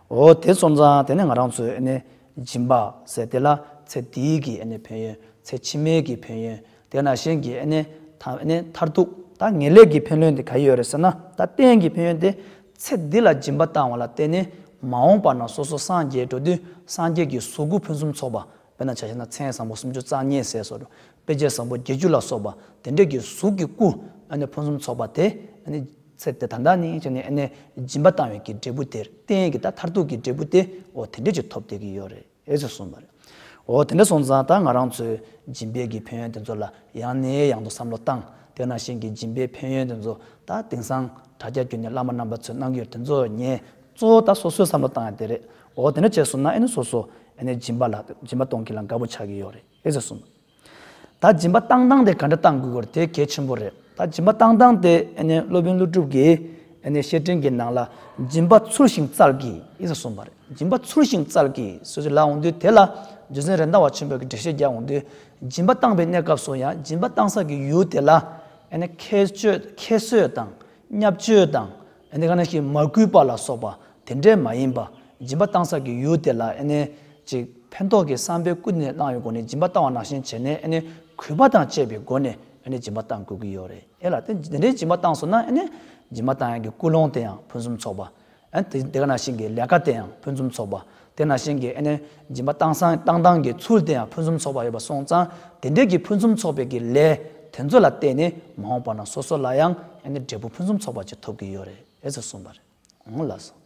འོ་དེ་སོང་ཙང་དེ་ནས་ང་རང་ཚོས་ཨ་ནི་སྦྱིན་པ་ཟེར་དེ་ལ་ཚེ་འདིའི་གི་ཨ་ནི་ཕན་ཡོན། ཚེ་ཕྱི་མའི་གི་ཕན་ཡོན། དེ་ནང་བཞིན་གྱི་ཨ་ནི་ད་ཨ་ནི་མཐར་ཐུག་ད་ངེས་ལེགས་ཀྱི་ཕན་ཡོན་དེ་ག་ཡོད་རེད་ཟེར་ན། ད་རྟེན་གྱི་ཕན་ཡོན་དེ་ཚེ་འདི་ལ་སྦྱིན་པ་བཏང་བ་ལ་བརྟེན་ནས་མ་འོངས་པ་ན་སོ་སོ་སངས་རྒྱས་འགྲོ་དུས་སངས་རྒྱས་ཀྱི་གཟུགས་སྐུ་ཕུན་སུམ་ཚོགས་པ། དཔེར་ན་ཆ་བཞག་ན་མཚན་བཟང་པོ་སུམ་ཅུ་རྩ་གཉིས་ཟེར་སོགས། དཔེ་བྱད་བཟང་པོ་བརྒྱད་ཅུ་ལ་སོགས་པ་དེ་འདྲས་ཀྱི་གཟུགས་ཀྱི་སྐུ་ཨ་ནི་ཕུན་སུམ་ཚོགས་པ་དེ་ཨ་ནི་ཚེ་འདི་ད་ལྟ་ནས་བྱས་ནས་ཨ་ནི་སྦྱིན་པ་བཏང་བའི་གི་འབྲས་བུ་དེ། རྟེན་གྱི་ད་མཐར་ཐུག་གི་འབྲས་བུ་དེ་འོ་དེ་འདྲས་ཀྱི་ཐོབ་བསྡད་ཀྱི་ཡོད་རེད། ཨེ་ཟེར་གསུངས་པ་རེད། འོ་དེ་འདྲ་སོང་ཙང་ད་ང་རང་ཚོས་སྦྱིན་པའི་གི་ཕན་ཡོན་དེ་ཚོ་ལ་ཡང་ནས་ཡང་དུ་བསམ་བློ་བཏང་། དེ་ནང་བཞིན་གྱི་སྦྱིན་པའི་ཕན་ཡོན་དེ་ཚོ་ད་དེང་སང་དྲ་རྒྱ་བརྒྱུད་ནས་བླ་མ་རྣམ་པ་ཚོས་གནང་གི་ཡོད་དེ་ཚོ་ཉན། གཙོ་བོ་ད་སོ་སོས་བསམ་བློ་བཏང་ཡ་དེ་རེད། འོ་དེ་འདྲ་བྱས་སོང་ན་ཨ་ནི་སོ་སོ་ཨ་ནི་སྦྱིན་པ་ལ་སྦྱིན་པ་གཏོང་མཁན་ལ་དགའ་པོ་ཆགས་ཀྱི་ཡོད་རེད། ཨེ་ཟེར་གསུངས། ད་སྦྱིན་པ་བཏང་སྟངས་དེ་ག་འདྲ་བཏང་དགོས་ཀྱི་རེད། དེ་གལ་ཆེན་པོ་རེད། ད་སྦྱིན་པ་བཏང་སྟངས་དེ་ཨ་ནི་སློབ་དཔོན་ཀླུ་སྒྲུབ་ཀྱིས་ཨ་ནི་བཤེས་སྤྲིང་གི་ནང་ལ་སྦྱིན་པ་ཚུལ་ཤིང་བཙལ་གྱིས་ཨེ་ཟེར་གསུངས་པ་རེད། སྦྱིན་པ་ཚུལ་ཤིང་བཙལ་གྱིས་ཟེར་ཅིག་ལབ་འོང་དུས། དེ་ལ་རྗེ་བཙུན་རེད་མདའ་བ་ཆེན་པོས་ཀྱི་འགྲེལ་བཤད་རྒྱག་འོང་དུས། སྦྱིན་པ་བཏང་བའི་གནས་སྐབས་སུ་ཡང་སྦྱིན་པ་བཏང་ས་ཀྱི་ཡུལ་དེ་ལ་ཨ་ནི་ཁྱད་གསོད་ཁྱད་གསོད་དང་བརྙས་བཅོས་དང་། ཨ་ནི་ག་ནང་བཞིན་མ་གུས་པ་ལ་སོགས་པ་དེ་འདྲས་མ་ཡིན་པ། སྦྱིན་པ་བཏང་ས་ཀྱི་ཡུལ་དེ་ལ་ཨ་ནི་ཅིག་ཕན་ཐོགས་ཀྱི་བསམ་པའི་ཀུན་ནས་བསླངས་ཡོད་སྒོ་ནས་སྦྱིན་པ་བཏང་བ་ནང་བཞིན་བྱས་ནས། ཨ་ནི་གུས་པ་དང་བཅས་པའི་སྒོ་ནས་ཨ་ནི་སྦྱིན་པ་བཏང་དགོས་ཀྱི་ཡོད་རེད། ཨེ་ལ། དེ་འདི་འདྲའི་སྦྱིན་པ་བཏང་སོང་ན་ཨ་ནི་སྦྱིན་པ་བཏང་ཡག་གི་ཀུན་སློང་དེ་ཡང་ཕུན་སུམ་ཚོགས་པ། ཨ་ནི་དེ་དེ་ག་ནང་བཞིན་གྱི་ལས་ཀ་དེ་ཡང་ཕུན་སུམ་ཚོགས་པ། དེ་ནང་བཞིན་གྱི་ཨ་ནི་སྦྱིན་པ་བཏང་སང་བཏང་སྟངས་ཀྱི་ཚུལ་དེ་ཡང་ཕུན་སུམ་ཚོགས་པ་ཡོད་པ་སོང་ཙང་། དེ་འདྲའི་གི་ཕུན་སུམ་ཚོགས་པའི་གི་ལས་དེ་ཚོ་ལ་བརྟེན་ནས་མ་འོངས་པ་ན་སོ་སོ་ལ་ཡང་ཨ་ནི་འབྲས་བུ་ཕུན་སུམ་ཚོགས་པ་ཅིག་ཐོབ་ཀྱི་ཡོད་རེད། ཨེ་ཟེར་གསུངས་པ་རེད། འོང་ལགས་སོ།